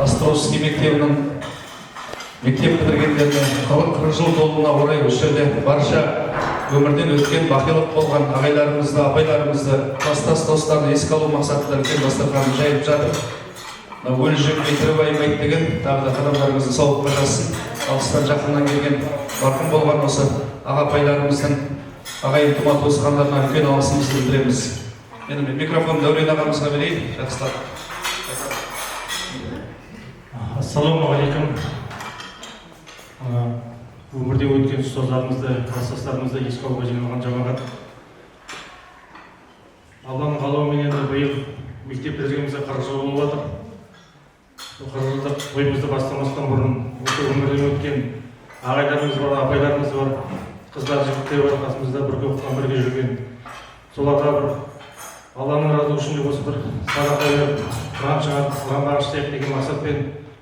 Островский мектебінің мектеп бітіргендеріне 40 жыл толуына орай осы жерде барша өмірден өткен, бақилық болған ағайларымызды, апайларымызды, класстас достарын еске алу мақсатында үлкен дастархан жайып жатыр. Мына өлі жемей, тірі байымайды деген, тағы да қадамдарыңызды сауапқа жазсын. Алыстан, жақыннан келген, марқұм болған осы аға апайларымыздың ағайын тума туысқандарына үлкен алғысымызды білдіреміз. Енді мен микрофонды Дәурен ағамызға берейін, жақсылап. Ассалаумағалейкум. Өмірде өткен ұстаздарымызды, класстастарымызды еске алуға жиналған жамағат. Алланың қалауымен енді биыл мектеп бітіргенімізге 40 жыл болып жатыр. Сол 40 жылдық тойымызды бастамастан бұрын осы өмірден өткен ағайларымыз бар, апайларымыз бар, қыздар, жігіттер бар қасымызда бірге оқыған, бірге жүрген. Соларға бір Алланың разылығы үшін деп осы бір садақа беріп, Құран шығарып, Құран бағыштайық деген мақсатпен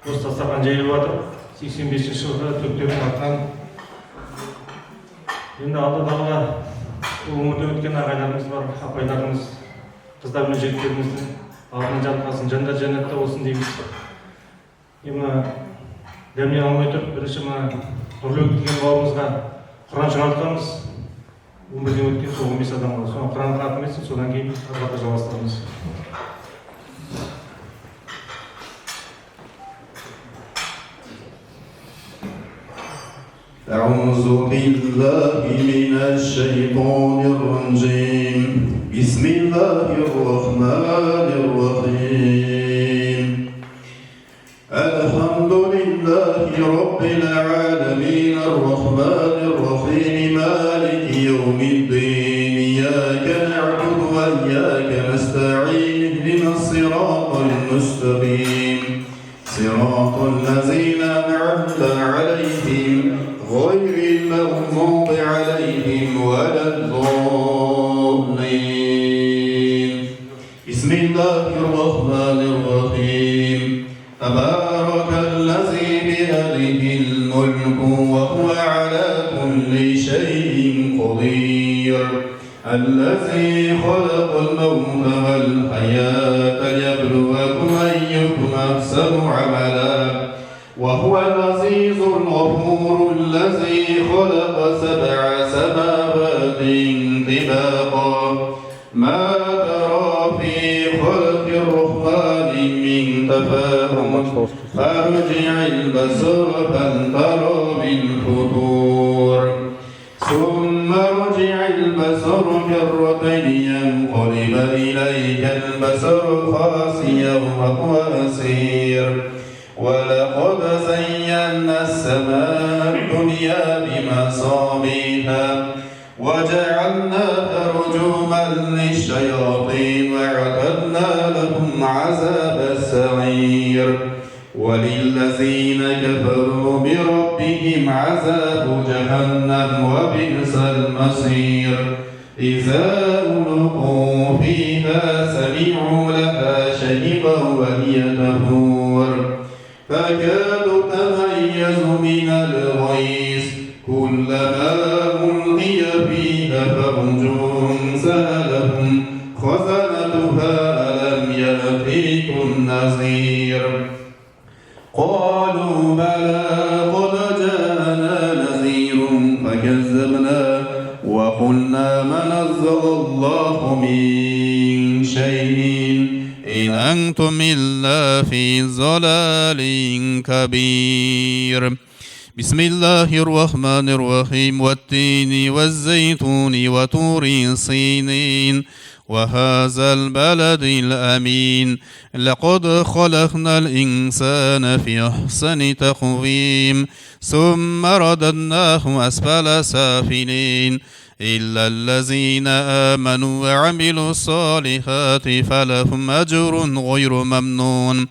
осы дастархан жайылып жатыр. 85 жылғы түлектердің атынан. Енді Алла тағала бұл өмірде өткен ағайларымыз бар, апайларымыз, қыздар мен жігіттеріміздің алдынан жарылқасын, жандар жәннатта болсын дейміз. Енді мына дәмнен алмай тұрып, бірінші мына Нұрлыбек деген бауырымызға Құран шығартамыз. Өмірден өткен сол 15 адамға. Соны Құран хатым етсін, содан кейін ары қарата жалғастырамыз. أعوذ بالله من الشيطان الرجيم. بسم الله الرحمن الرحيم. الحمد لله رب العالمين الرحمن الرحيم مالك يوم الدين. إياك نعبد وإياك نستعين. اهدنا الصراط المستقيم، صراط الذين أنعمت عليهم غير المغضوب عليهم ولا الضالين. بسم الله الرحمن الرحيم. تبارك الذي بيده الملك وهو على كل شيء قدير. الذي خلق الموت والحياة ليبلوكم أيكم أحسن عملا وهو العزيز الغفور. الذي خلق 7 سماوات طباقا ما ترى في خلق الرحمن من تفاوت فارجع البصر هل ترى من فطور. ثم ارجع البصر كرتين ينقلب إليك البصر خاسئا وهو حسير. ولقد زينا السماء الدنيا بمصابيح وجعلناها رجوما للشياطين وأعتدنا لهم عذاب السعير. وللذين كفروا بربهم عذاب جهنم وبئس المصير. إذا ألقوا فيها سمعوا لها شهيقا وهي تفور تكاد تميز من الغيظ. كلما ألقي فيها فوج سألهم خزنتها ألم فيكم نذير قالوا بلى قد جاءنا نذير فكذبنا وقلنا ما نزل الله من شيء إن أنتم إلا في ضلال كبير. بسم الله الرحمن الرحيم والتين والزيتون وطور سينين وهذا البلد الأمين لقد خلقنا الإنسان في أحسن تقويم ثم رددناه أسفل سافلين إلا الذين آمنوا وعملوا الصالحات فلهم أجر غير ممنون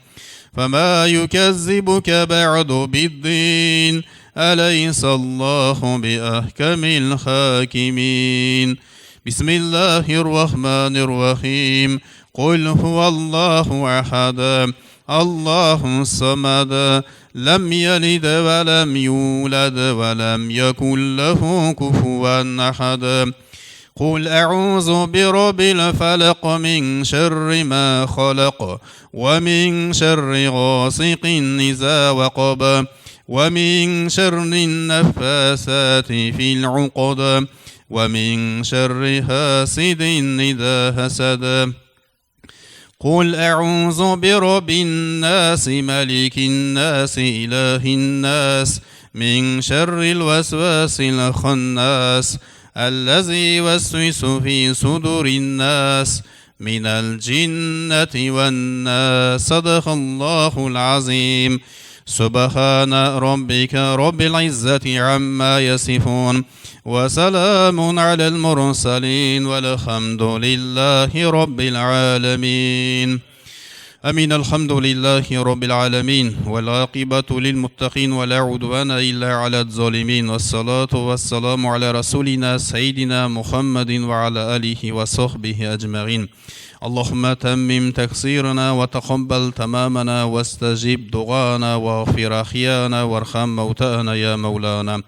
فما يكذبك بعد بالدين أليس الله بأحكم الحاكمين. بسم الله الرحمن الرحيم قل هو الله أحد الله الصمد لم يلد ولم يولد ولم يكن له كفوا أحد. قل أعوذ برب الفلق من شر ما خلق ومن شر غاسق إذا وقب ومن شر النفاثات في العقد ومن شر حاسد إذا حسد. قل أعوذ برب الناس ملك الناس إله الناس من شر الوسواس الخناس الذي يوسوس في صدور الناس من الجنة والناس. صدق الله العظيم. سبحان ربك رب العزة عما يصفون وسلام على المرسلين والحمد لله رب العالمين. أمين. الحمد لله رب العالمين والعاقبة للمتقين ولا عدوان إلا على الظالمين والصلاة والسلام على رسولنا سيدنا محمد وعلى آله وصحبه أجمعين. اللهم تمم تقصيرنا وتقبل تمامنا واستجب دعانا واغفر أحيانا وارحم موتانا يا مولانا.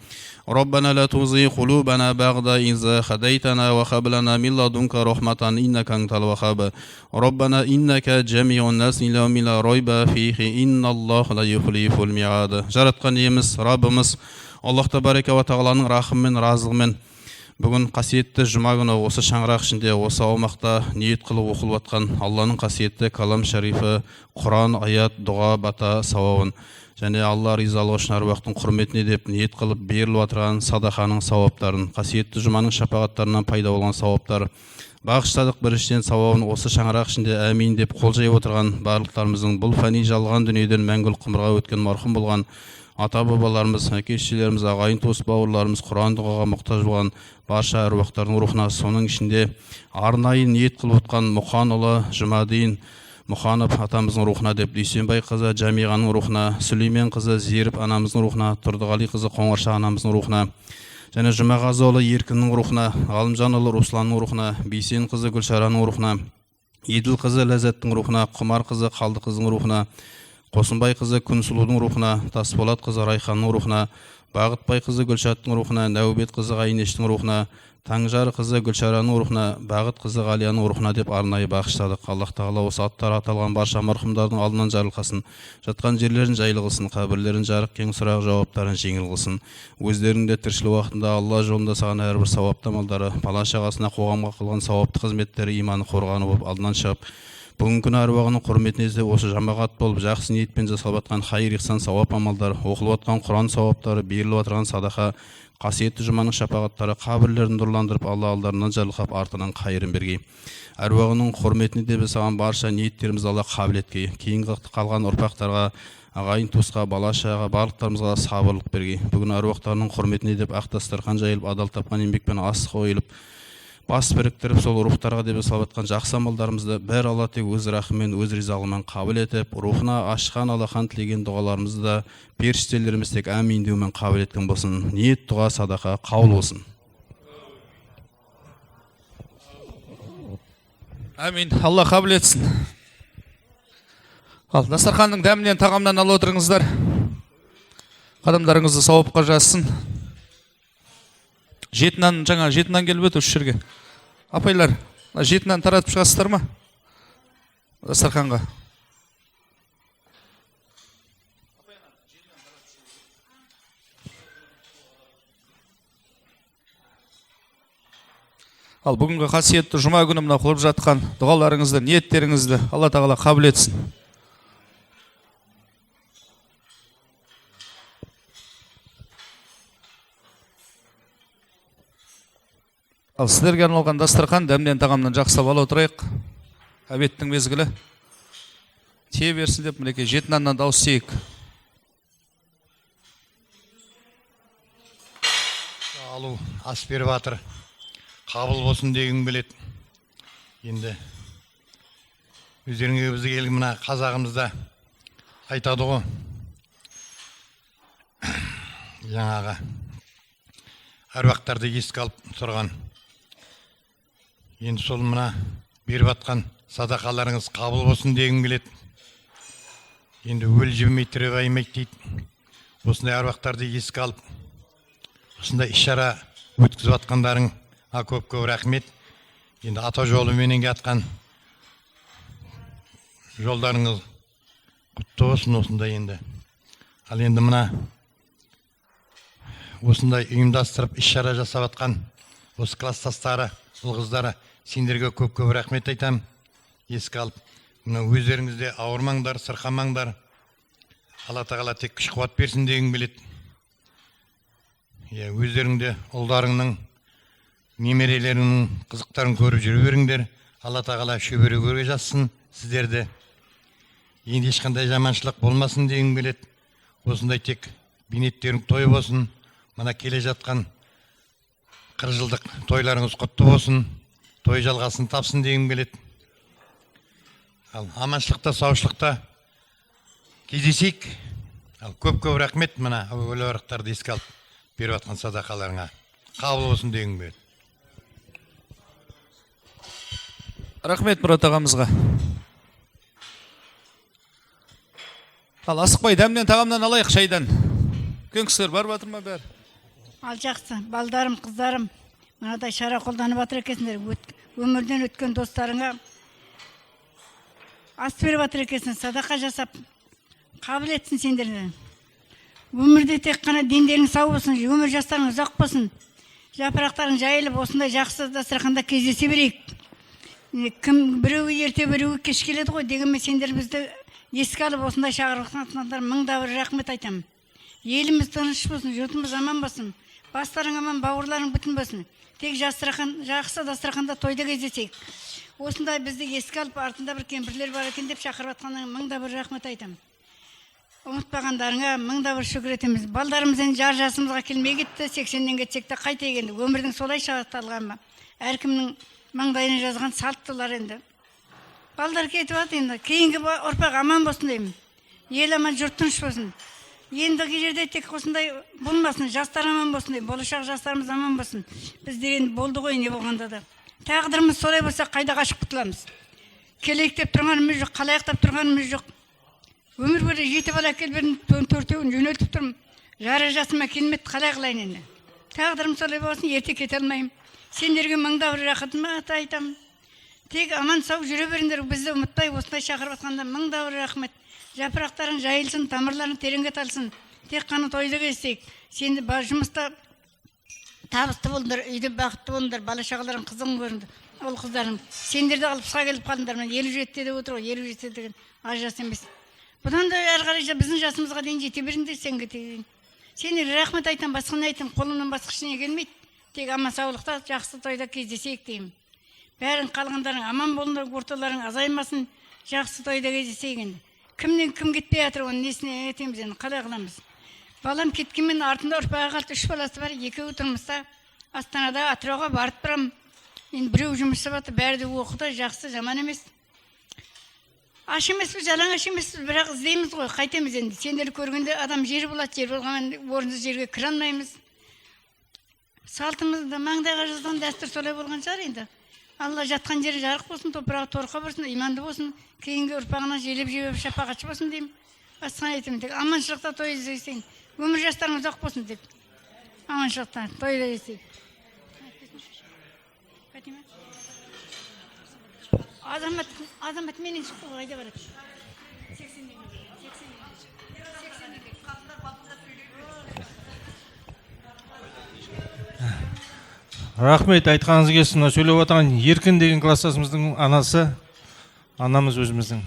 ربنا لا تزغ قلوبنا بعد إذ هديتنا وهب لنا من لدنك رحمة إنك أنت الوهاب. ربنا إنك جامع الناس ليوم لا ريب فيه إن الله لا يخلف الميعاد. Жаратқан иеміз, Раббымыз Аллах табарака уа тағаланың рахымымен, разылығымен бүгін қасиетті жұма күні осы шаңырақ ішінде, осы аумақта ниет қылып оқылып жатқан Алланың қасиетті калам шарифі, Құран, аят, дұға, бата, сауабын және Алла ризалығы үшін әруақтың құрметіне деп ниет қылып беріліп отырған садақаның сауаптарын, қасиетті жұманың шапағаттарынан пайда болған сауаптар бағыштадық. Біріншіден сауабын осы шаңырақ ішінде әмин деп қол жайып отырған барлықтарымыздың бұл фәни жалған дүниеден мәңгілік ғұмырға өткен марқұм болған ата бабаларымыз, әке шешелеріміз, ағайын туыс бауырларымыз, Құран дұғаға мұқтаж болған барша әруақтардың рухына, соның ішінде арнайы ниет қылып отқан Мұқанұлы Жұмадин Мұқанов атамыздың рухына деп, Дүйсенбай қызы Жамиғаның рухына, Сүлеймен қызы Зеріп анамыздың рухына, Тұрдығали қызы Қоңырша анамыздың рухына, және Жұмағазыұлы Еркіннің рухына, Ғалымжанұлы Русланның рухына, Бейсен қызы Гүлшараның рухына, Еділ қызы Ләззаттың рухына, Құмар қызы Қалды қызының рухына, Қосымбай қызы Күнсұлудың рухына, Тасболат қызы Райханның рухына, Бағытбай қызы Гүлшаттың рухына, Нәубет қызы Ғайнештің рухына, Таңжар қызы Гүлшараның рухына, Бағыт қызы Ғалияның рухына деп арнайы бағыштадық. Аллах тағала осы аттары аталған барша марқұмдардың алдынан жарылқасын, жатқан жерлерін жайлы қылсын, қабірлерін жарық, кең сұрақ жауаптарын жеңіл қылсын. Өздерінің де тіршілік уақытында Алла жолында саған әрбір сауапты амалдары, бала шағасына, қоғамға қылған сауапты қызметтері иманы қорғаны болып алдынан шығып, бүгінгі күні әруағының құрметіне іздеп осы жамағат болып жақсы ниетпен жасалып жатқан хайыр ихсан сауап амалдары, оқылып жатқан Құран сауаптары, беріліп жатқан садақа, қасиетті жұманың шапағаттары қабірлерін нұрландырып, Алла алдарынан жарылқап, артынан қайырын бергей. Әруағының құрметіне деп жасаған барша ниеттерімізді Алла қабыл еткей. Кейінгі қалған ұрпақтарға, ағайын туысқа, бала шаға барлықтарымызға сабырлық бергей. Бүгін әруақтарының құрметіне деп ақ дастархан жайылып, адал тапқан еңбекпен ас қойылып, бас біріктіріп, сол рухтарға деп жасалып жатқан жақсы амалдарымызды бәрі Алла тек өз рахымымен, өз ризалығымен қабыл етіп, рухына ашқан алақан тілеген дұғаларымызды да періштелеріміз тек әмин деумен қабыл еткен болсын. Ниет, дұға, садақа қабыл болсын. Әмин. Алла қабыл етсін. Ал дастарханның дәмінен, тағамнан алып отырыңыздар. Қадамдарыңызды сауапқа жазсын. Жеті нан, жаңа жеті нан келіп өтті осы жерге. Апайлар, жеті нан таратып шығасыздар ма дастарханға? Ал бүгінгі қасиетті жұма күні мына қылып жатқан дұғаларыңызды, ниеттеріңізді Алла Тағала қабыл етсін. Ал сіздерге арналған дастархан дәмнен тағамнан жақсылап ала отырайық. Обедтің мезгілі тие берсін деп мінекей жеті наннан дауыс тиейік. Алу ас беріп жатыр, қабыл болсын дегім келеді. Енді өздеріңе бізге келген мына қазағымызда айтады ғой, жаңағы әруақтарды еске алып тұрған. Енді сол мына беріп жатқан садақаларыңыз қабыл болсын дегім келеді. Енді өл жібімей тірі қаймайды дейді. Осындай әруақтарды еске алып, осындай іс-шара өткізіп жатқандарың көп-көп рахмет. Енді ата жолыменен жатқан жолдарыңыз құтты болсын осындай енді. Ал енді мына осындай ұйымдастырып іс-шара жасап жатқан осы класстастары, ұл қыздары, сендерге көп-көп рахмет айтамын. Еске алып, мына өздеріңіз де ауырмаңдар, сырқамаңдар. Алла Тағала тек күш қуат берсін дегім келеді. Өздерің де ұлдарыңның, немерелеріңнің қызықтарын көріп жүре беріңдер. Алла Тағала шөбере көре жазсын сіздерді. Енді ешқандай жаманшылық болмасын дегім келеді. Осындай тек бейнеттерің той болсын. Мына келе жатқан 40 жылдық тойларыңыз құтты болсын. Той жалғасын тапсын дегім келеді. Ал аманшылықта, саушылықта кездесейік. Ал көп-көп рахмет мына өлі әруақтарды еске алып беріп жатқан садақаларыңа. Қабыл болсын дегім келеді. Рахмет Мұрат ағамызға. Ал асықпай дәмнен тағамнан алайық шайдан. Үлкен кісілер барып жатыр ма бәрі? Ал жақсы, балдарым, қыздарым, мынадай шара қолданып жатыр екенсіңдер. Өмірден өткен достарыңа ас беріп жатыр екенсің, садақа жасап қабыл етсін сендерді. Өмірде тек қана дендерің сау болсын, өмір жастарың ұзақ болсын, жапырақтарың жайылып, осындай жақсы дастарханда кездесе берейік. Кім біреуі ерте, біреуі кеш келеді ғой, дегенмен сендер бізді еске алып осындай шақырып мың да бір рахмет айтамын. Еліміз тыныш болсын, жұртымыз аман болсын, бастарың аман, бауырларың бүтін болсын. Тек жақсы дастарханда тойда кездесейік. Осындай бізді еске алып, артында бір кемпірлер бар екен деп шақырып жатқаныңа мың да бір рахмет айтамын. Ұмытпағандарыңа мың да бір шүкір етеміз. Балдарымыз енді жар жасымызға келмей кетті, 80-нен кетсек те қайтайық енді. Өмірдің солай шартталған ба? Әркімнің маңдайына жазған салттылар енді. Балдар кетіп жатыр енді. Кейінгі ұрпақ аман болсын деймін. Ел аман, жұрт тыныш болсын. Ендігі жерде тек осындай болмасын, жастар аман болсын деймін. Болашақ жастарымыз аман болсын. Біздер енді болды ғой не болғанда да. Тағдырымыз солай болса қайда қашып құтыламыз? Келейік деп тұрғанымыз жоқ, қалайық деп тұрғанымыз жоқ. Өмір бойы жеті бала әкеліп бердім, төртеуін жөнелтіп тұрмын. Жары жасыма келмеді, қалай қылайын енді? Тағдырым солай болсын, ерте кете алмаймын. Сендерге мың да бір рахмет айтамын. Тек аман сау жүре беріңдер, бізді ұмытпай осындай шақырып жатқанда мың да бір рахмет. Жапырақтарың жайылсын, тамырларың тереңге талсын. Тек қана тойды кездесейік. Сенді бар жұмыста табысты болыңдар, үйде бақытты болыңдар, бала шағаларың қызығын көріңдер, ол қыздарың. Сендер де 60-қа келіп қалдыңдар, мына 57-те деп отыр ғой, 57 деген аз жас емес. Бұдан да әрі қарай біздің жасымызға дейін жете беріңдер, сенге дейін. Сендерге рахмет айтамын, басқа не айтамын, қолымнан басқа ештеңе келмейді. Тек аман саулықта, жақсы тойда кездесейік деймін. Бәрің қалғандарың аман болыңдар, орталарың азаймасын, жақсы тойда кездесейік енді. Кімнен кім кетпей жатыр, оның несіне етеміз енді, қалай қыламыз? Балам кеткенмен артында ұрпағы қалды, 3 баласы бар, екеуі тұрмыста Астанада, Атырауға барып тұрамын. Енді біреу жұмыс жасап жатыр, бәрі де оқыды, жақсы, жаман емес. Аш емеспіз, жалаңаш емеспіз, бірақ іздейміз ғой, қайтеміз енді. Сендерді көргенде адам жер болады, жер болғанмен орынсыз жерге кіре алмаймыз. Салтымызда маңдайға жазған дәстүр солай болған шығар енді. Алла жатқан жері жарық болсын, топырағы торқа болсын, иманды болсын, кейінгі ұрпағына желеп жебеп шапағатшы болсын деймін. Басқа айтамын, тек аманшылықта той іздесейін. Өмір жастарың ұзақ болсын деп. Аманшылықта тойда іздесейік. Азамат, Азамат менен шықты ғой, қайда барады? Рахмет, айтқаныңыз келсін. Мына сөйлеп отырған Еркін деген класстасымыздың анасы, анамыз өзіміздің.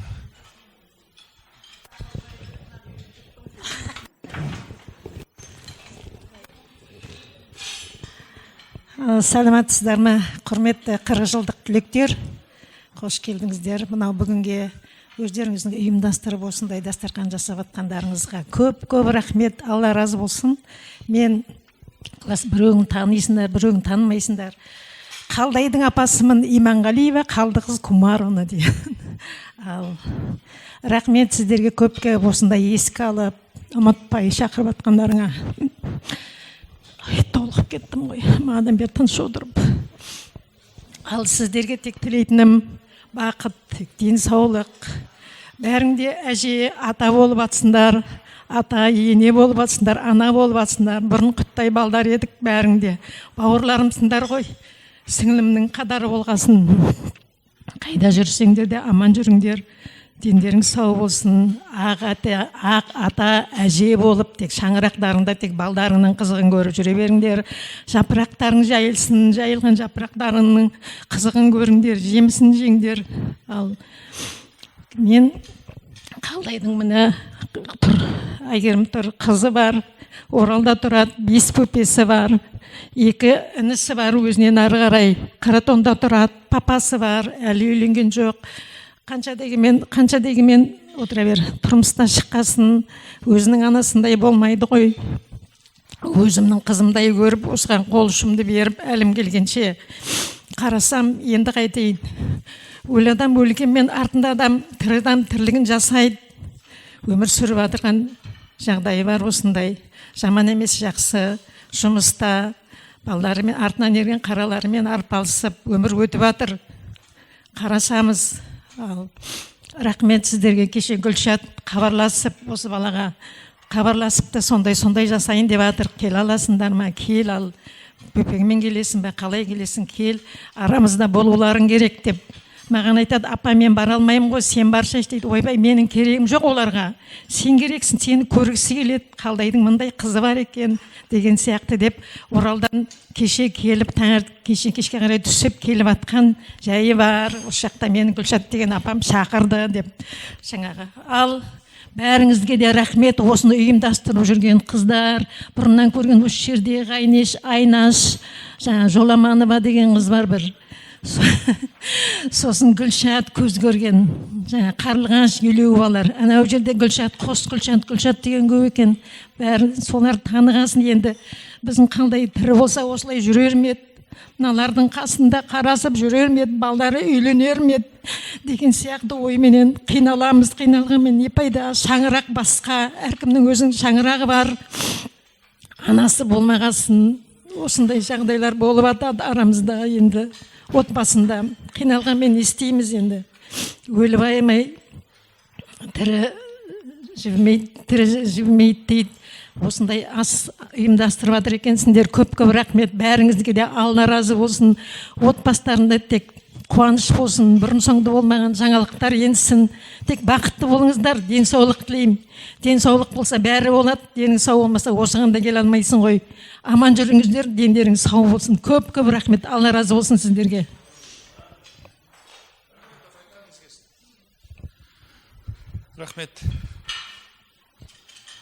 Саламатсыздар ма, құрметті 40 жылдық түлектер, қош келдіңіздер. Мынау бүгінге өздеріңіздің ұйымдастырып осындай дастархан жасап жатқандарыңызға көп-көп рахмет, Алла разы болсын. Мен класс біреуін танисыңдар, біреуін танымайсыңдар. Қалдайдың апасымын, Иманғалиева Қалдықыз Кумаровна деген. Ал рахмет сіздерге көп-көп осындай еске алып, ұмытпай шақырып жатқандарыңа. Ай, толқып кеттім ғой, манадан бері тыныш отырып. Ал сіздерге тек тілейтінім бақыт, денсаулық. Бәрің де әже, ата болып атсыңдар, ата, ене болып атсыңдар, ана болып атсыңдар. Бұрын құттай балдар едік бәрің де. Бауырларымсыңдар ғой. Сіңлімнің қадары болғасын. Қайда жүрсеңдер де аман жүріңдер. Дендерің сау болсын. Ақ ата, ақ ата, әже болып тек шаңырақтарыңда тек балдарыңның қызығын көріп жүре беріңдер. Жапырақтарың жайылсын, жайылған жапырақтарыңның қызығын көріңдер, жемісін жеңдер. Ал мен Қалдайдың міне тұр, Әйгерім тұр, қызы бар, Оралда тұрады, 5 бөпесі бар, 2 інісі бар өзінен ары қарай, Қаратонда тұрады, папасы бар, әлі үйленген жоқ. Қанша дегенмен отыра бер, тұрмыстан шыққасын, өзінің анасындай болмайды ғой. Өзімнің қызымдай көріп, осыған қол ұшымды беріп, әлім келгенше қарасам, енді қайтейін. Өлі адам өлгенмен артында адам, тірі адам тірлігін жасайды. Өмір сүріп жатырған жағдайы бар осындай. Жаман емес, жақсы. Жұмыста балдарымен, артынан ерген қараларымен арпалысып өмір өтіп жатыр. Қарасамыз. Ал рахмет сіздерге, кеше Гүлшат хабарласып, осы балаға хабарласып та сондай-сондай жасайын деп жатыр. Келе аласыңдар ма? Кел ал. Бөпеңмен келесің бе? Қалай келесің? Кел. Арамызда болуларың керек деп. Маған айтады, апа мен бара алмаймын ғой, сен барсайшы дейді. Ойбай, менің керегім жоқ оларға. Сен керексің, сені көргісі келеді. Қалдайдың мындай қызы бар екен деген сияқты деп Оралдан кеше келіп, кеше кешке қарай түсіп келіп атқан жайы бар. Осы жақта мені Гүлшат деген апам шақырды деп жаңағы. Ал бәріңізге де рахмет, осыны ұйымдастырып жүрген қыздар, бұрыннан көрген осы жерде Ғайнеш, Айнаш, жаңа Жоламанова деген қыз бар бір. Сосын Гүлшат көз көрген, жаңа Қарлығаш Елеуовалар. Анау жерде Гүлшат, қос Гүлшат, Гүлшат деген көп екен. Бәрі солар танығасын енді. Біздің қандай тірі болса осылай жүрер ме еді? Мыналардың қасында қарасып жүрер ме еді? Балдары үйленер ме еді? Деген сияқты ойменен қиналамыз. Қиналғанмен не пайда? Шаңырақ басқа, әркімнің өзінің шаңырағы бар. Анасы болмағасын осындай жағдайлар болып атады арамызда енді. Отбасында қиналғанмен не істейміз енді? Өліп аямай, тірі жібімейді дейді. Осындай ас ұйымдастырып жатыр екенсіңдер. Көп-көп рахмет бәріңізге де, Алла разы болсын. Отбасыларында тек қуаныш болсын, бұрын соңды болмаған жаңалықтар енсін. Тек бақытты болыңыздар, денсаулық тілеймін. Денсаулық болса бәрі болады, денің сау болмаса осыған да келе алмайсың ғой. Аман жүріңіздер, дендеріңіз сау болсын. Көп-көп рахмет, Алла разы болсын сіздерге. Рахмет.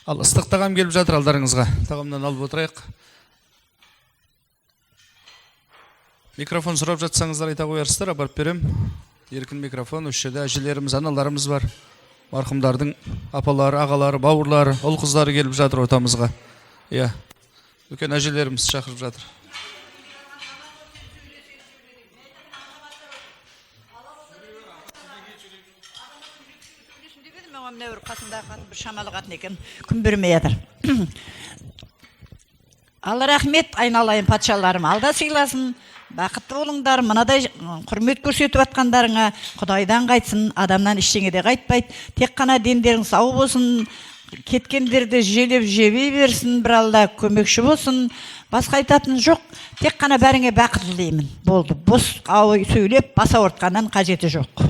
Ал ыстық тағам келіп жатыр алдарыңызға. Тағамнан алып отырайық. Микрофон сұрап жатсаңыздар айта қоярсыздар, апарып берем. Еркін микрофон, осы жерде әжелеріміз, аналарымыз бар. Марқұмдардың апалары, ағалары, бауырлары, ұл қыздары келіп жатыр ортамызға. Иә, үлкен әжелеріміз шақырып жатыр. Бір шамалы қатын екен, күн бермей жатыр. Алла рахмет, айналайын патшаларым, алда сыйласын, бақытты болыңдар, мынадай құрмет көрсетіп жатқандарыңа Құдайдан қайтсын, адамнан ештеңе де қайтпайды. Тек қана дендерің сау болсын, кеткендерді желеп жебей берсін, бір Алла көмекші болсын, басқа айтатын жоқ. Тек қана бәріңе бақыт тілеймін. Болды, бос ауыз сөйлеп бас ауыртқаннан қажеті жоқ.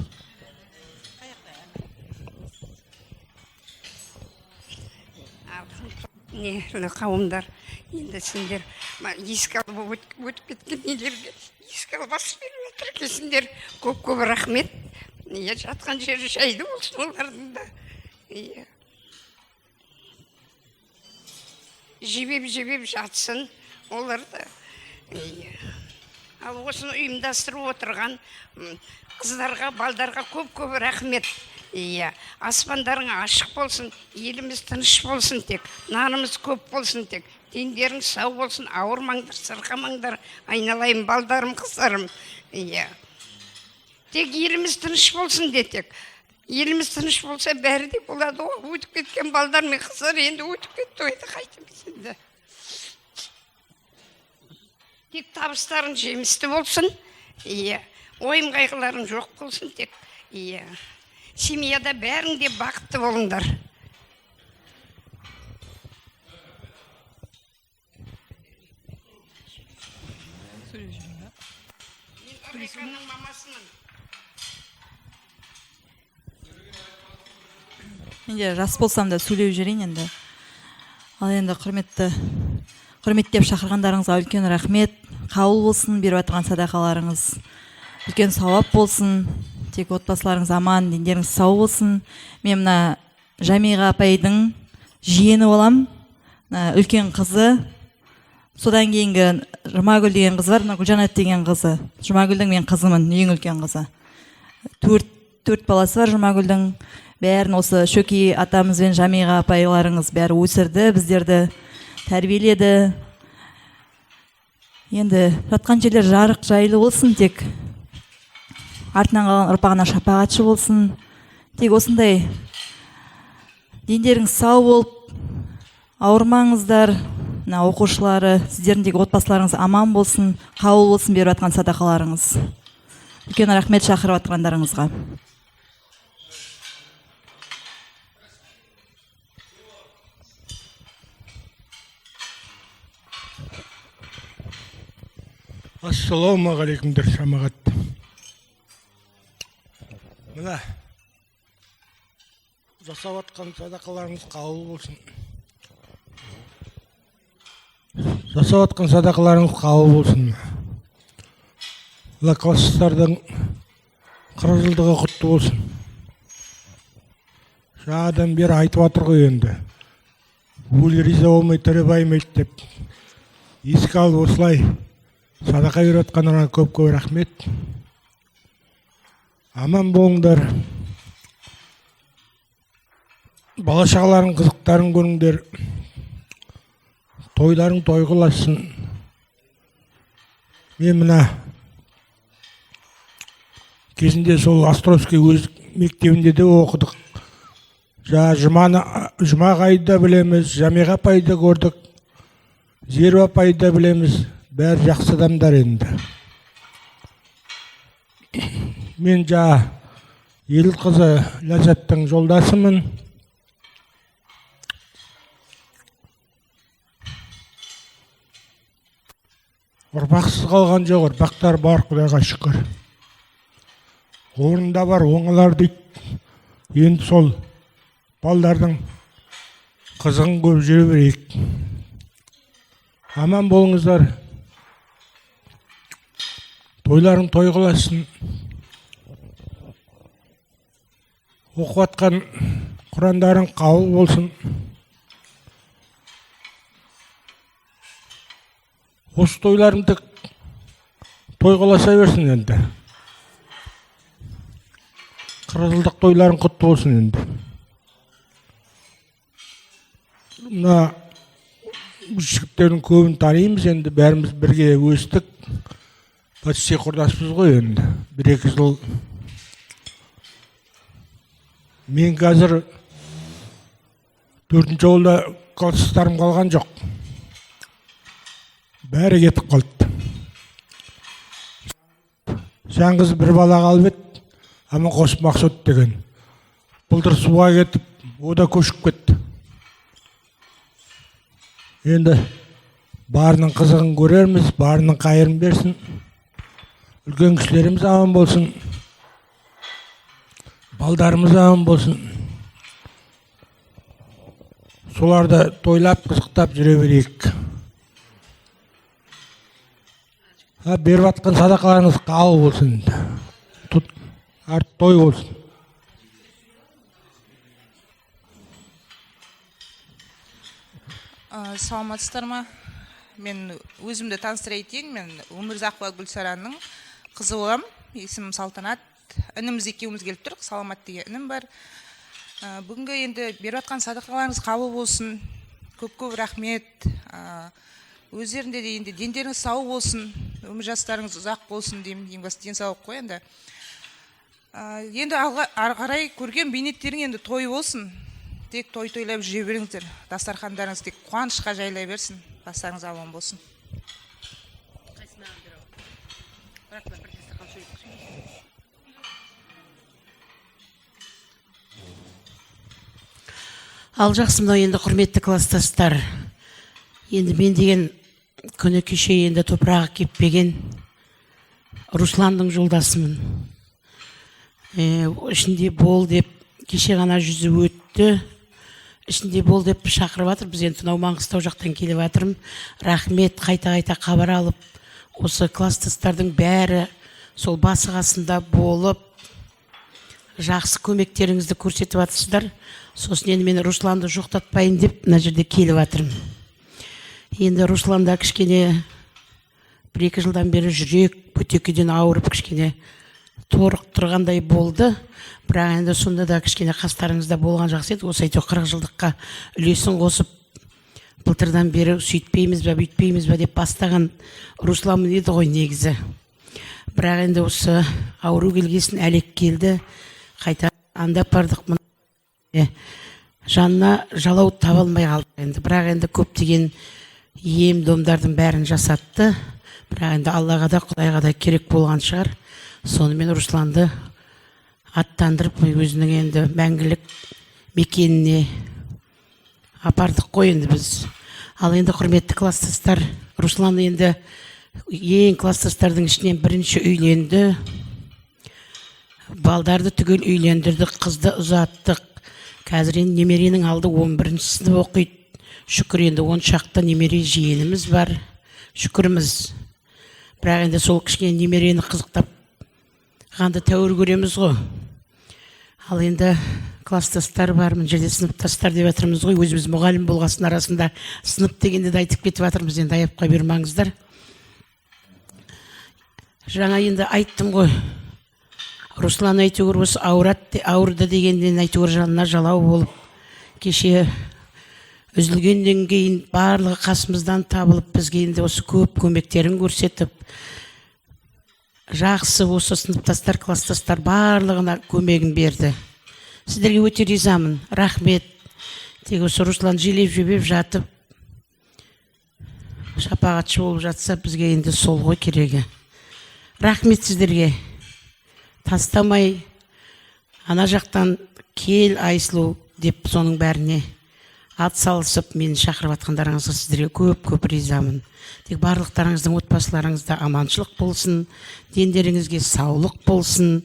Қауымдар, енді сендер Еске алып өтіп кеткен нелерге еске алып ас беріп жатыр екенсіңдер. Көп-көп рахмет. Иә, жатқан жері жайлы болсын олардың да. Иә. Жебеп-жебеп жатсын олар да. Иә. Ал осыны ұйымдастырып отырған қыздарға, балдарға көп-көп рахмет. Иә, аспандарың ашық болсын, еліміз тыныш болсын тек, нанымыз көп болсын тек, дендерің сау болсын, ауырмаңдар, сырқамаңдар, айналайын балдарым, қыздарым. Иә. Тек еліміз тыныш болсын де тек. Еліміз тыныш болса бәрі де болады ғой. Өтіп кеткен балдар мен қыздар енді өтіп кетті ғой, қайтеміз енді. Тек табыстарың жемісті болсын, иә, ойым қайғыларың жоқ болсын тек, иә. Семьяда бәрің де бақытты болыңдар. Мен Райканың мамасымын. Мен де жас болсам да сөйлеп жүрейін енді. Ал енді құрметтеп шақырғандарыңызға үлкен рахмет. Қабыл болсын беріп жатқан садақаларыңыз. Үлкен сауап болсын. Тек отбасыларыңыз аман, дендеріңіз сау болсын. Мен мына Жамиға апайдың жиені болам. Мына үлкен қызы. Содан кейінгі Жұмагүл деген қыз бар, мына Гүлжанат деген қызы. Жұмагүлдің мен қызымын, ең үлкен қызы. Төрт баласы бар Жұмагүлдің. Бәрін осы Шөкей атамыз бен Жамиға апайларыңыз бәрі өсірді, біздерді тәрбиеледі. Енді жатқан жерлер жарық жайлы болсын тек. Артынан қалған ұрпағына шапағатшы болсын. Тек осындай дендеріңіз сау болып, ауырмаңыздар. Мына оқушылары, сіздердің тек отбасыларыңыз аман болсын, қабыл болсын беріп жатқан садақаларыңыз. Үлкен рахмет шақырып жатқандарыңызға. Ассалаумағалейкум жамағат. Мына жасап жатқан садақаларыңыз қабыл болсын. Жасап жатқан садақаларыңыз қабыл болсын. Мына класстардың 40 жылдығы құтты болсын. Жаңадан бері айтып жатыр ғой енді. Өлі риза болмай тірі баймайды деп. Еске алып осылай садақа беріп жатқандарыңа көп-көп рахмет. Аман болыңдар. Бала шағаларың қызықтарын көріңдер. Тойларың той қыласын. Мен мына кезінде сол Островский өз мектебінде де оқыдық. Жұма ағайды да білеміз, Жамиға апайды да көрдік, Зеру апайды да білеміз. Бәрі жақсы адамдар енді. Мен ел қызы Ләззаттың жолдасымын. Ұрпақсыз қалған жоқ, ұрпақтар бар, Құдайға шүкір. Орында бар, оңалар дейді. Енді сол балдардың қызығын көріп жүре берейік. Аман болыңыздар. Тойларың той қыласын. Оқып атқан Құрандарың қабыл болсын. Осы тойларың тек той қыласа берсін енді. 40 жылдық тойларың құтты болсын енді. Мына жігіттердің көбін танимыз енді, бәріміз бірге өстік. Почти құрдаспыз ғой енді. 1-2 жыл. Мен қазір 4-ші ауылда класстастарым қалған жоқ. Бәрі кетіп қалды. Жаңғыз бір бала қалып еді, Аманқос Мақсұт деген. Былтыр суға кетіп, о да көшіп кетті. Енді барының қызығын көрерміз, барының қайырын берсін. Үлкен кісілеріміз аман болсын. Балдарымыз аман болсын. Соларды тойлап, қызықтап жүре берейік. Беріп жатқан садақаларыңыз қабыл болсын. Арт той болсын. Саламатсыздар ма? Мен өзімді таныстыра кетейін. Мен Өмірзақова Гүлсараның қызы боламын. Есімім Салтанат. Ініміз екеуміз келіп тұрық. Саламат деген інім бар. Бүгінгі енді беріп жатқан садақаларыңыз қабыл болсын. Көп-көп рахмет. Өздерінде де енді дендеріңіз сау болсын, өмір жастарыңыз ұзақ болсын деймін. Ең басты денсаулық қой енді. Енді ары қарай көрген бейнеттерің енді той болсын. Тек той тойлап жүре беріңіздер. Дастархандарыңыз тек қуанышқа жайыла берсін. Бастарыңыз аман болсын. Ал жақсы, мынау енді құрметті кластастар. Енді мен деген күні кеше енді топырағы кеппеген Русланның жолдасымын. Ішінде бол деп кеше ғана жүзі өтті. Ішінде бол деп шақырып жатыр. Біз енді мынау Маңғыстау жақтан келіп жатырмын. Рахмет, қайта-қайта хабар алып, осы кластастардың бәрі сол басы қасында болып, жақсы көмектеріңізді көрсетіп жатырсыздар. Сосын енді мен Русланды жоқтатпайын деп мына жерде келіп жатырмын. Енді Русланда кішкене 1-2 жылдан бері жүрек бөтекеден ауырып кішкене торық тұрғандай болды. Бірақ енді сонда да кішкене қастарыңызда болған жақсы еді. Осы әйтеуір 40 жылдыққа үлесін қосып, былтырдан бері сөйтпейміз бе, бүйтпейміз бе деп бастаған Руслан еді ғой негізі. Бірақ енді осы ауру келгесін әлек келді. Қайта андап бардық. Жанына жалау таба алмай қалды енді. Бірақ енді көптеген ем домдардың бәрін жасатты. Бірақ енді Аллаға да, Құдайға да керек болған шығар. Сонымен Русланды аттандырып, өзінің енді мәңгілік мекеніне апардық қой енді біз. Ал енді құрметті кластастар, Руслан енді ең кластастардың ішінен бірінші үйленді. Балдарды түгел үйлендірдік, қызды ұзаттық. Қазір енді немеренің алды 11-ші сынып оқиды. Шүкір, енді 10 шақты немере жиеніміз бар. Шүкірміз. Бірақ енді сол кішкене немерені қызықтап қанды тәуір көреміз ғой. Ал енді кластастар бар, мына жерде сыныптастар деп жатырмыз ғой. Өзіміз мұғалім болғасын арасында сынып дегенді де айтып кетіп жатырмыз, енді аяпқа бұйырмаңыздар. Жаңа енді айттым ғой. Руслан әйтеуір осы ауырды дегенден әйтеуір жанына жалау болып, кеше үзілгеннен кейін барлығы қасымыздан табылып, бізге енді осы көп көмектерін көрсетіп, жақсы осы сыныптастар, кластастар барлығына көмегін берді. Сіздерге өте ризамын, рахмет. Тек осы Руслан желеп жебеп жатып, шапағатшы болып жатса, бізге енді сол ғой керегі. Рахмет сіздерге. Тастамай, ана жақтан кел Айсұлу деп соның бәріне ат салысып мені шақырып жатқандарыңызға сіздерге көп-көп ризамын. Тек барлықтарыңыздың отбасыларыңызда аманшылық болсын, дендеріңізге саулық болсын.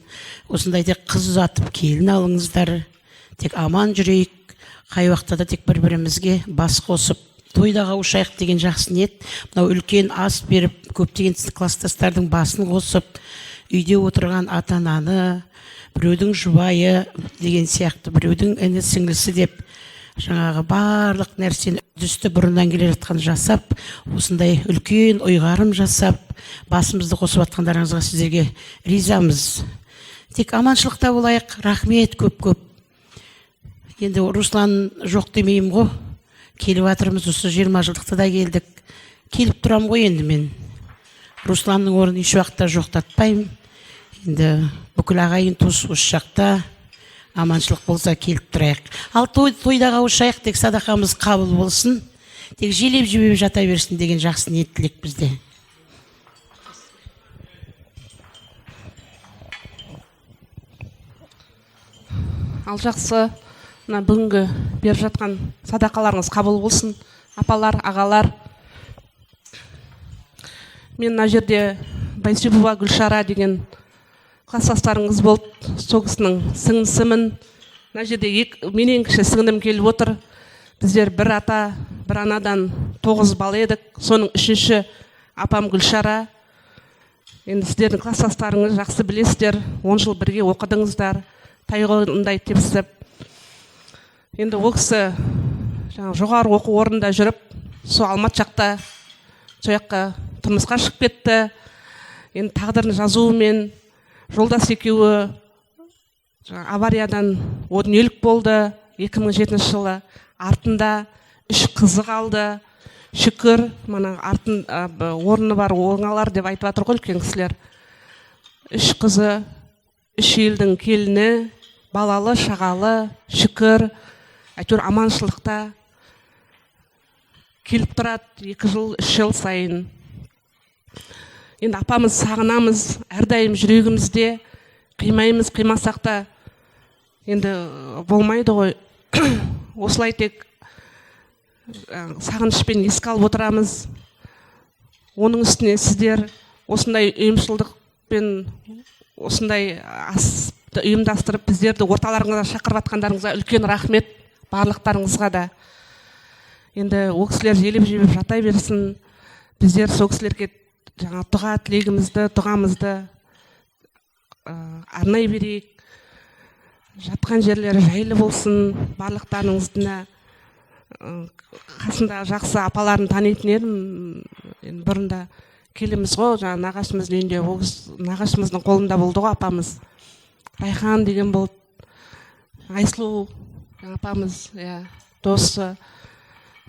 Осындай тек қыз ұзатып келін алыңыздар. Тек аман жүрейік. Қай уақытта да тек бір-бірімізге бас қосып тойда қауышайық деген жақсы ниет. Мынау үлкен ас беріп, көптеген кластастардың басын қосып, үйде отырған ата-ананы, біреудің жұбайы деген сияқты, біреудің іні сіңлісі деп жаңағы барлық нәрсені үдісті бұрыннан келе жатқан жасап, осындай үлкен ұйғарым жасап, басымызды қосып жатқандарыңызға сіздерге ризамыз. Тек аманшылықта болайық, рахмет көп-көп. Енді Руслан жоқ демеймін ғой. Келіп жатырмыз, осы 20 жылдықта да келдік. Келіп тұрам ғой енді мен. Русланның орнын еш уақытта жоқтатпаймын. Енді бүкіл ағайын туыс осы жақта аманшылық болса келіп тұрайық. Ал тойда қауышайық, тек садақамыз қабыл болсын, тек желеп жебеп жата берсін деген жақсы ниет тілек бізде. Ал жақсы, мына бүгінгі беріп жатқан садақаларыңыз қабыл болсын, апалар, ағалар. Мен мына жерде Байсипова Гүлшара деген кластастарыңыз болды, сол кісінің сіңлісімін. Мына жерде менен кіші сіңлім келіп отыр. Біздер бір ата, бір анадан 9 бала едік. Соның үшінші апам Гүлшара. Енді сіздердің класстастарыңыз жақсы білесіздер, 10 жыл бірге оқыдыңыздар, тайғындай тепсіп. Енді ол кісі жаңа жоғары оқу орнында жүріп, сол Алматы жақта, сол жаққа тұрмысқа шығып кетті. Енді тағдырын жазуымен жолдас екеуі жаңа авариядан о дүниелік болды 2007 жылы. Артында 3 қызы қалды. Шүкір, мана артын орны бар оңалар деп айтып жатыр ғой үлкен кісілер. 3 қызы, 3 елдің келіні, балалы, шағалы, шүкір, әйтеуір аманшылықта келіп тұрады 2 жыл, 3 жыл сайын. Енді апамыз сағынамыз, әрдайым жүрегімізде, қимаймыз, қимасақ та енді болмайды ғой. Осылай тек сағынышпен еске алып отырамыз. Оның үстіне сіздер осындай ұйымшылдықпен осындай асты ұйымдастырып біздерді орталарыңызға шақырып жатқандарыңызға үлкен рахмет барлықтарыңызға да. Енді ол кісілер желіп жебеп жата берсін. Біздер сол кісілерге жаңа дұға тілегімізді, дұғамызды арнай берейік. Жатқан жерлері жайлы болсын барлықтарыңыздың. Қасында жақсы апаларын танитын едім. Енді бұрында келіміз ғой, жаңа нағашымыздың үйінде, ол нағашымыздың қолында болды ғой апамыз. Райхан деген болды, Айсұлу апамыз, иә, досы,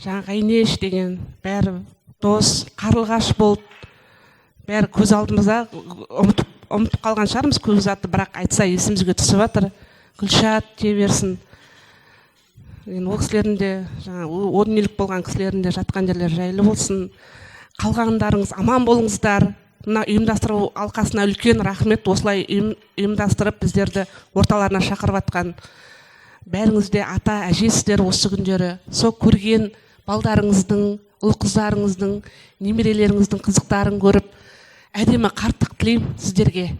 жаңа Ғайнеш деген, бәрі дос, Қарлығаш болды. Бәрі көз алдымызда, ұмытып қалған шығармыз көп затты, бірақ айтса есімізге түсіп жатыр. Гүлшат дей берсін. Енді ол кісілердің де, жаңа о дүниелік болған кісілердің де жатқан жерлері жайлы болсын. Қалғандарыңыз аман болыңыздар. Мына ұйымдастыру алқасына үлкен рахмет, осылай ұйымдастырып біздерді орталарына шақырып жатқан. Бәріңіз де ата, әжесіздер осы күндері. Сол көрген балдарыңыздың, ұл қыздарыңыздың, немерелеріңіздің қызықтарын көріп, әдемі қарттық тілеймін сіздерге.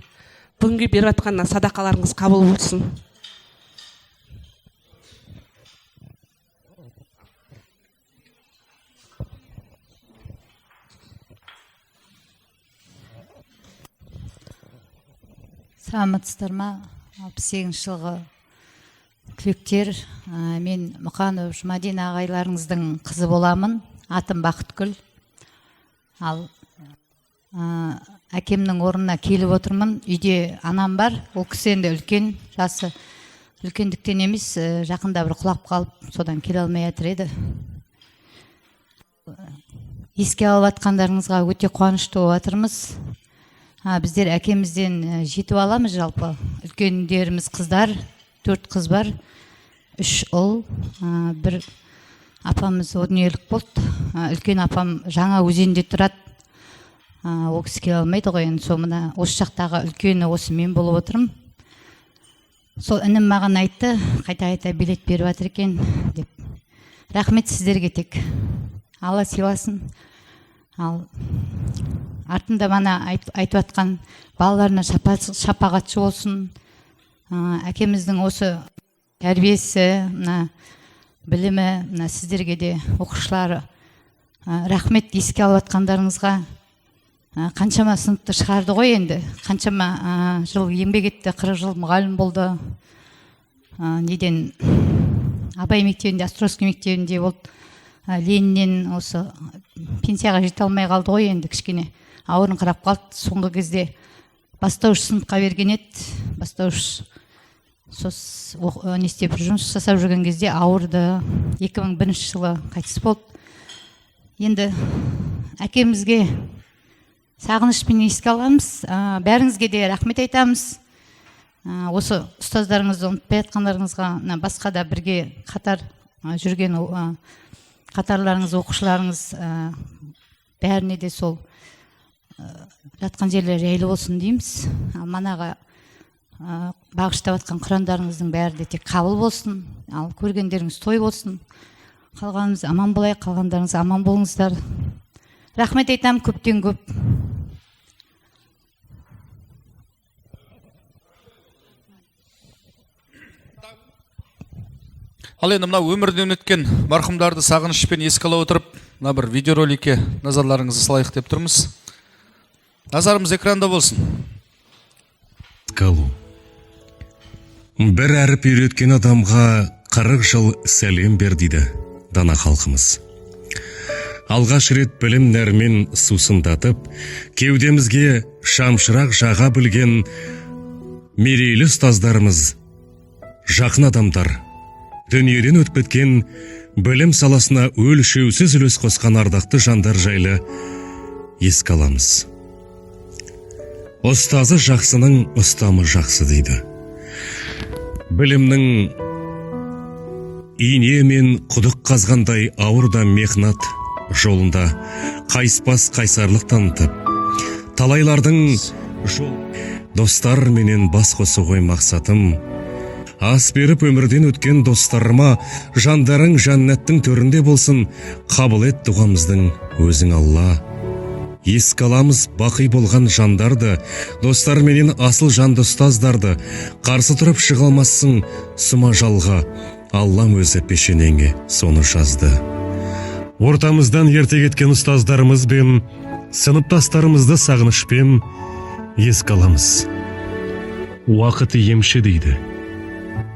Бүгінге беріп жатқан садақаларыңыз қабыл болсын. Саламатсыздар ма? 68 жылғы түлектер. Мен Мұқанов Жұмадин ағайларыңыздың қызы боламын. Атым Бақытгүл. Ал әкемнің орнына келіп отырмын. Үйде анам бар. Ол кісі енді үлкен, жасы үлкендіктен емес, жақында бір құлап қалып, содан келе алмай жатыр еді. Еске алып жатқандарыңызға өте қуанышты болып жатырмыз. Біздер әкемізден жетіп аламыз жалпы. Үлкендеріміз қыздар, 4 қыз бар, 3 ұл, бір апамыз о дүниелік болды. Үлкен апам Жаңа өзенде тұрады. Ол кісі келе алмайды ғой, енді сол мына осы жақтағы үлкені осы мен болып отырмын. Сол інім маған айтты, қайта-қайта билет беріп жатыр екен деп. Рахмет сіздерге тек. Алла сыйласын. Ал артында мана айтып жатқан балаларына шапағатшы болсын. Әкеміздің осы тәрбиесі, мына білімі, мына сіздерге де оқушылары рахмет еске алып жатқандарыңызға. Қаншама сыныпты шығарды ғой енді, қаншама жыл еңбек етті, 40 жыл мұғалім болды. Неден Абай мектебінде, Островский мектебінде болды. Лениннен осы пенсияға жете алмай қалды ғой енді, кішкене ауырыңқырап қалды. Соңғы кезде бастауыш сыныпқа берген еді. Бастауыш сос не істеп жұмыс жасап жүрген кезде ауырды. 2001 жылы қайтыс болды. Енді әкемізге сағынышпен еске аламыз. Бәріңізге де рахмет айтамыз. Осы ұстаздарыңызды ұмытпай жатқандарыңызға, басқа да бірге қатар жүрген қатарларыңыз, оқушыларыңыз, бәріне де сол жатқан жерлері жайлы болсын дейміз. Манаға бағыштап жатқан құрандарыңыздың бәрі де тек қабыл болсын. Ал көргендеріңіз той болсын. Қалғанымыз аман болайық, қалғандарыңыз аман болыңыздар. Рахмет айтамын көптен көп. Ал енді мына өмірден өткен марқұмдарды сағынышпен еске ала отырып, мына бір видеороликке назарларыңызды салайық деп тұрмыз. Назарымыз экранда болсын. Калу. Бір әріп үйреткен адамға 40 жыл сәлем бер дейді дана халқымыз. Алғаш рет білім нәрімен сусындатып, кеудемізге шамшырақ жаға білген мерейлі ұстаздарымыз, жақын адамдар, дүниеден өтіп кеткен білім саласына өлшеусіз үлес қосқан ардақты жандар жайлы еске аламыз. Ұстазы жақсының ұстамы жақсы дейді. Білімнің ине мен құдық қазғандай ауыр да мехнат жолында қайыспас қайсарлық танытып, талайлардың жол достар менен бас қосу ғой мақсатым. Ас беріп өмірден өткен достарыма жандарың жәннаттың төрінде болсын, қабыл ет дұғамыздың өзің Алла. Еске аламыз бақи болған жандарды, достар менен асыл жанды ұстаздарды, қарсы тұрып шыға алмассың сұма жалға, Аллам өзі пешенеңе соны жазды. Ортамыздан ерте кеткен ұстаздарымыз бен сыныптастарымызды сағынышпен еске аламыз. Уақыт емші дейді.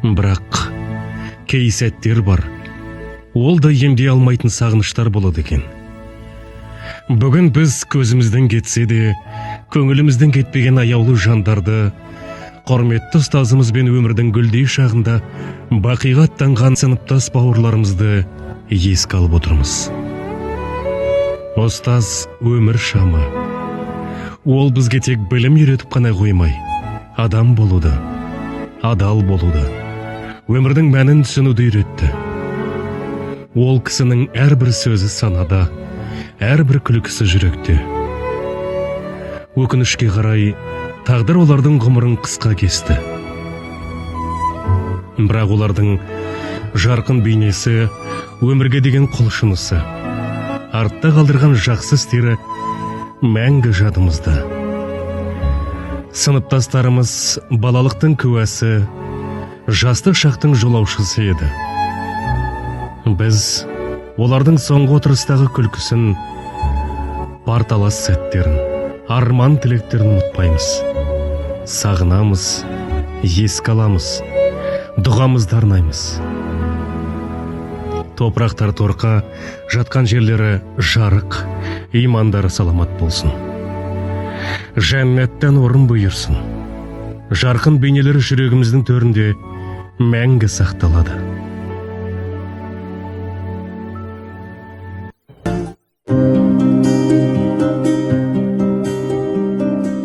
Бірақ кей сәттер бар, ол да емдей алмайтын сағыныштар болады екен. Бүгін біз көзімізден кетсе де, көңілімізден кетпеген аяулы жандарды, құрметті ұстазымыз бен өмірдің гүлдей шағында бақиға аттанған сыныптас бауырларымызды еске алып отырмыз. Ұстаз өмір шамы. Ол бізге тек білім үйретіп қана қоймай, адам болуды, адал болуды, өмірдің мәнін түсінуді үйретті. Ол кісінің әрбір сөзі санада, әрбір күлкісі жүректе. Өкінішке қарай, тағдыр олардың ғұмырын қысқа кесті. Бірақ олардың жарқын бейнесі, өмірге деген құлшынысы, артта қалдырған жақсы істері мәңгі жадымызда. Сыныптастарымыз балалықтың куәсі, жастық шақтың жолаушысы еді. Біз олардың соңғы отырыстағы күлкісін, парталас сәттерін, арман тілектерін ұмытпаймыз. Сағынамыз, еске аламыз, дұғамызды арнаймыз. Топырақтар торқа, жатқан жерлері жарық, имандары саламат болсын. Жәннаттан орын бұйырсын. Жарқын бейнелері жүрегіміздің төрінде мәңгі сақталады.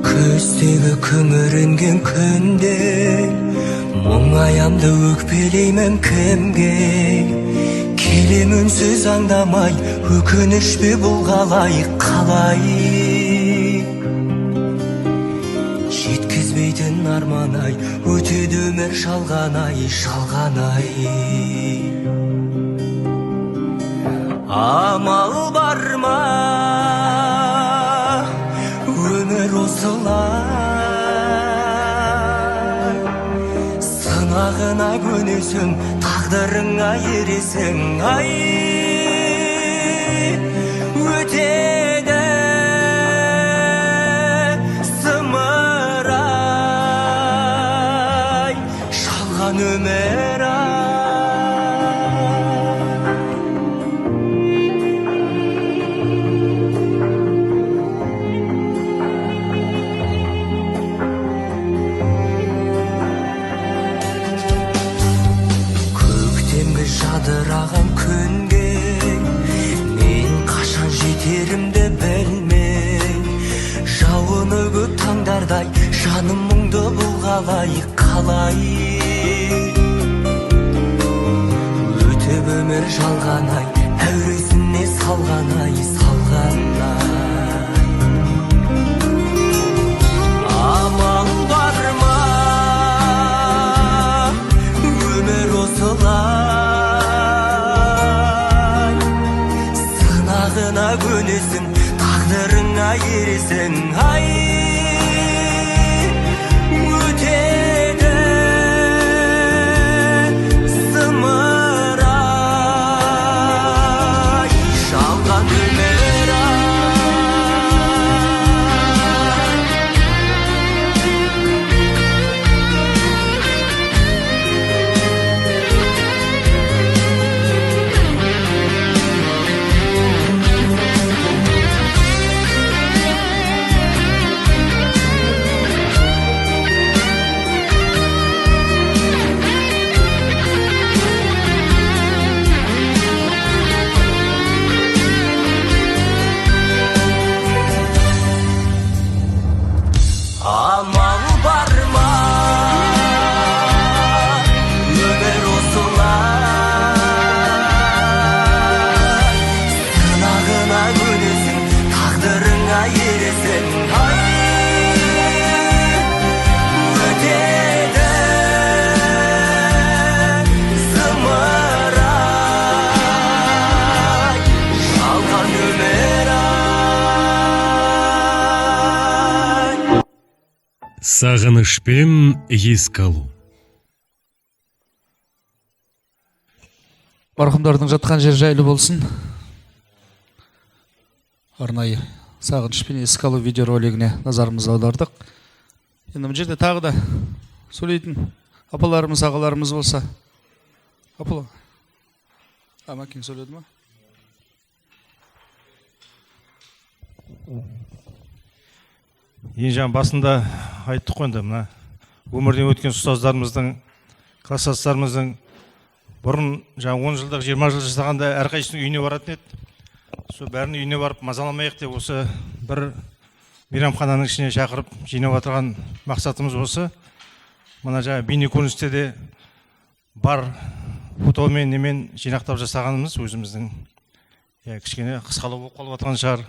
Көздегі күңіренген күнде мұңаямды өкпелеймін кімге? Келем үнсіз аңдамай, өкініш пе бұл қалай, қалай? Жеткізбейтін арман ай, өтеді өмір жалған ай, жалған ай. Амал бар ма, өмір осылай, сынағына көнесің, тағдырыңа ересің, ай, өтеді зымырай, жалған өмір ай. Жадыраған күнге мен қашан жетерімді білмей, жауыны көп таңдардай жаным мұңды бұл қалай, қалай? Өтіп өмір жалған ай, әуресіне салған ай, салған ай. Амал бар ма, өмір осылай, сынағына көнесің, тағдырыңа ересің, ай, өтеді зымырай, жалған өмір ай. Сағынышпен еске алу. Марқұмдардың жатқан жері жайлы болсын. Арнайы сағынышпен еске алу видеоролигіне назарымызды аудардық. Енді мына жерде тағы да сөйлейтін апаларымыз, ағаларымыз болса. Апала. Мәкең сөйледі ма? Ең жаңа басында айттық қой енді, мына өмірден өткен ұстаздарымыздың, класстастарымыздың бұрын жаңа 10 жылдық, 20 жыл жасағанда әрқайсысының үйіне баратын еді. Сол бәрінің үйіне барып мазаламайық деп осы бір мейрамхананың ішіне шақырып жинап отырған мақсатымыз осы. Мына жаңа бейнекөріністе де бар фотомен немен жинақтап жасағанымыз өзіміздің кішкене қысқалау болып қалып отырған шығар.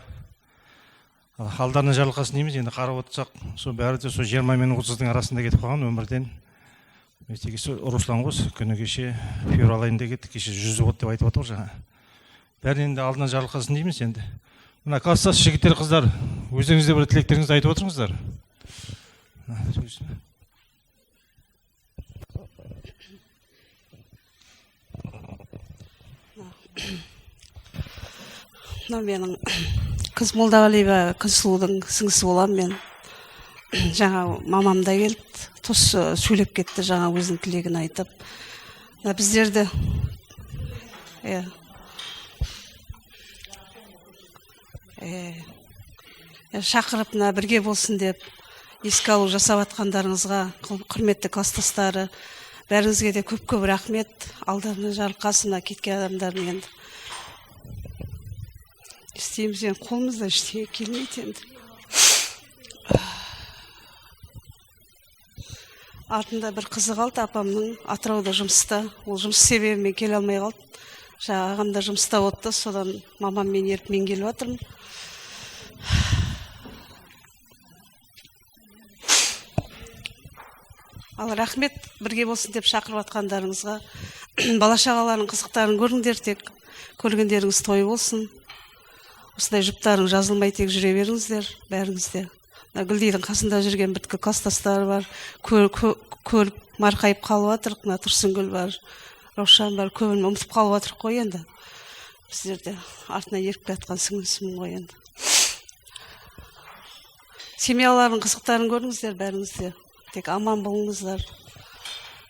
Алдарына жарылқасын дейміз, енді қарап отырсақ, сол бәрі де сол 20 мен 30-дың арасында кетіп қалған өмірден. Руслан ғой, күні кеше февраль айында кетті, кеше 100 болды деп айтып отыр жаңа. Бәрін енді алдынан жарылқасын дейміз енді. Мына класстас жігіттер, қыздар, өздеріңіз де бір тілектеріңізді айтып отырыңыздар. Мына менің қыз Молдағалиева Күнсұлудың сіңлісі боламын мен. Жаңа мамам да келді, тос сөйлеп кетті, жаңа өзінің тілегін айтып. Мына біздерді шақырып, мына бірге болсын деп еске алу жасап жатқандарыңызға, құрметті класстастары, бәріңізге де көп-көп рахмет. Алдарына жарылқасын, мына кеткен адамдардың енді. Істейміз енді, қолымыздан ештеңе келмейді енді. Артында бір қызы қалды, апамның, Атырауда жұмыста. Ол жұмыс себебімен келе алмай қалды. Жаңа ағам да жұмыста болды, содан мамаммен еріп мен келіп жатырмын. Ал рахмет, бірге болсын деп шақырып жатқандарыңызға. Бала шағаларының қызықтарын көріңдер, тек көргендеріңіз той болсын. Осындай жұптарың жазылмай тек жүре беріңіздер, бәріңіз де. Мына Гүлдейдің қасында жүрген бүткіл класстастары бар, көріп марқайып қалып жатырық. Мына Тұрсынгүл бар, Раушан бар, көбін ұмытып қалып жатырық қой енді. Біздер де артынан еріп келе жатқан сіңлісімін ғой енді. Семьяларының қызықтарын көріңіздер бәріңіз де. Тек аман болыңыздар.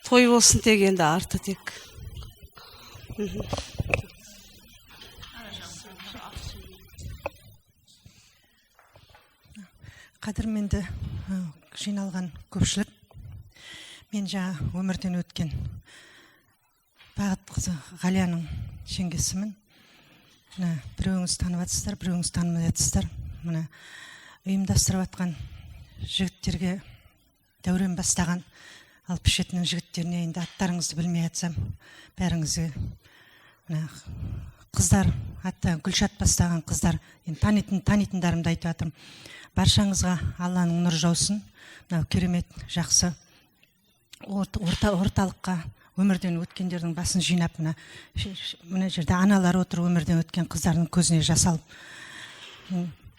Той болсын тек енді арты тек. Қадірменді жиналған көпшілік, мен жаңа өмірден өткен Бағыт қызы Ғалияның жеңгесімін. Мына біреуіңіз танып жатсыздар, біреуіңіз танымай жатсыздар. Мына ұйымдастырып жатқан жігіттерге, дәурен бастаған 67-нің жігіттеріне, енді аттарыңызды білмей жатсам, бәріңізге мына қыздар, атта Гүлшат бастаған қыздар, енді танитындарымды айтып жатырмын. Баршаңызға Алланың нұры жаусын. Мынау керемет жақсы орталыққа өмірден өткендердің басын жинап, мына жерде аналар отыр, өмірден өткен қыздардың көзіне жас алып.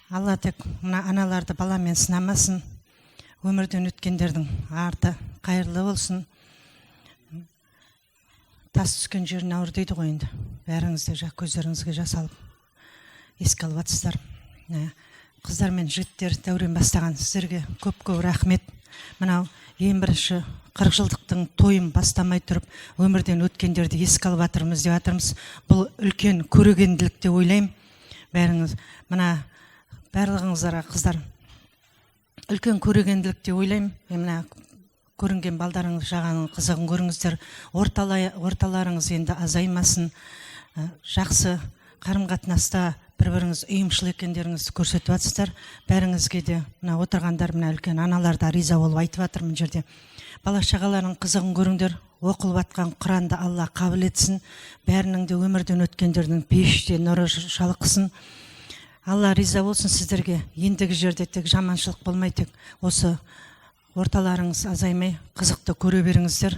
Алла тек мына аналарды баламен сынамасын, өмірден өткендердің арты қайырлы болсын. Тас түскен жерін ауыр дейді ғой енді. Бәріңіз де көздеріңізге жас алып еске алып жатсыздар. Қыздар мен жігіттер, дәурен бастаған сіздерге көп-көп рахмет. Мынау ең бірінші 40 жылдықтың тойын бастамай тұрып өмірден өткендерді еске алып жатырмыз деп жатырмыз. Бұл үлкен көрегенділік деп ойлаймын. Бәріңіз, мына барлығыңыздарға қыздар, үлкен көрегенділік деп ойлаймын. Мына көрінген балдарыңыз жағаның қызығын көріңіздер. Орталарыңыз енді азаймасын. Жақсы қарым-қатынаста бір-біріңіз ұйымшыл екендеріңізді көрсетіп жатсыздар. Бәріңізге де мына отырғандар, мына үлкен аналар да риза болып айтып жатыр мына жерде. Бала шағаларының қызығын көріңдер. Оқылып жатқан Құранды Алла қабыл етсін. Бәрінің де өмірден өткендердің пейіште нұры шалқысын. Алла риза болсын сіздерге. Ендігі жерде тек жаманшылық болмай, тек осы орталарыңыз азаймай қызықты көре беріңіздер.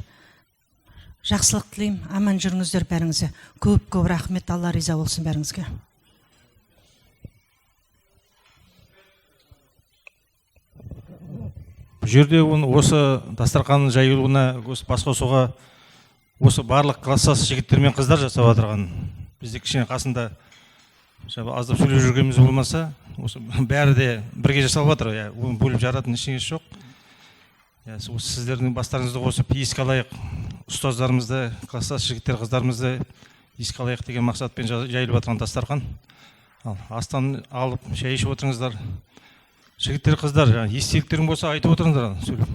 Жақсылық тілеймін, аман жүріңіздер бәріңізге. Көп-көп рахмет, Алла риза болсын бәріңізге. Бұл Бұл жерде осы дастарханның жайылуына, осы бас қосуға осы барлық класстас жігіттер мен қыздар жасап отырған. Бізде кішкене қасында аздап сөйлеп жүргеніміз болмаса, осы бәрі де бірге жасалып жатыр. Иә, оны бөліп жаратын ештеңесі жоқ. Иә, осы сіздердің бастарыңызды қосып еске алайық, ұстаздарымызды, класстас жігіттер, қыздарымызды еске алайық деген мақсатпен жайылып жатқан дастархан. Ал астан алып шай ішіп отырыңыздар. Жігіттер, қыздар, естеліктерің болса айтып отырыңыздар, сөйлеп.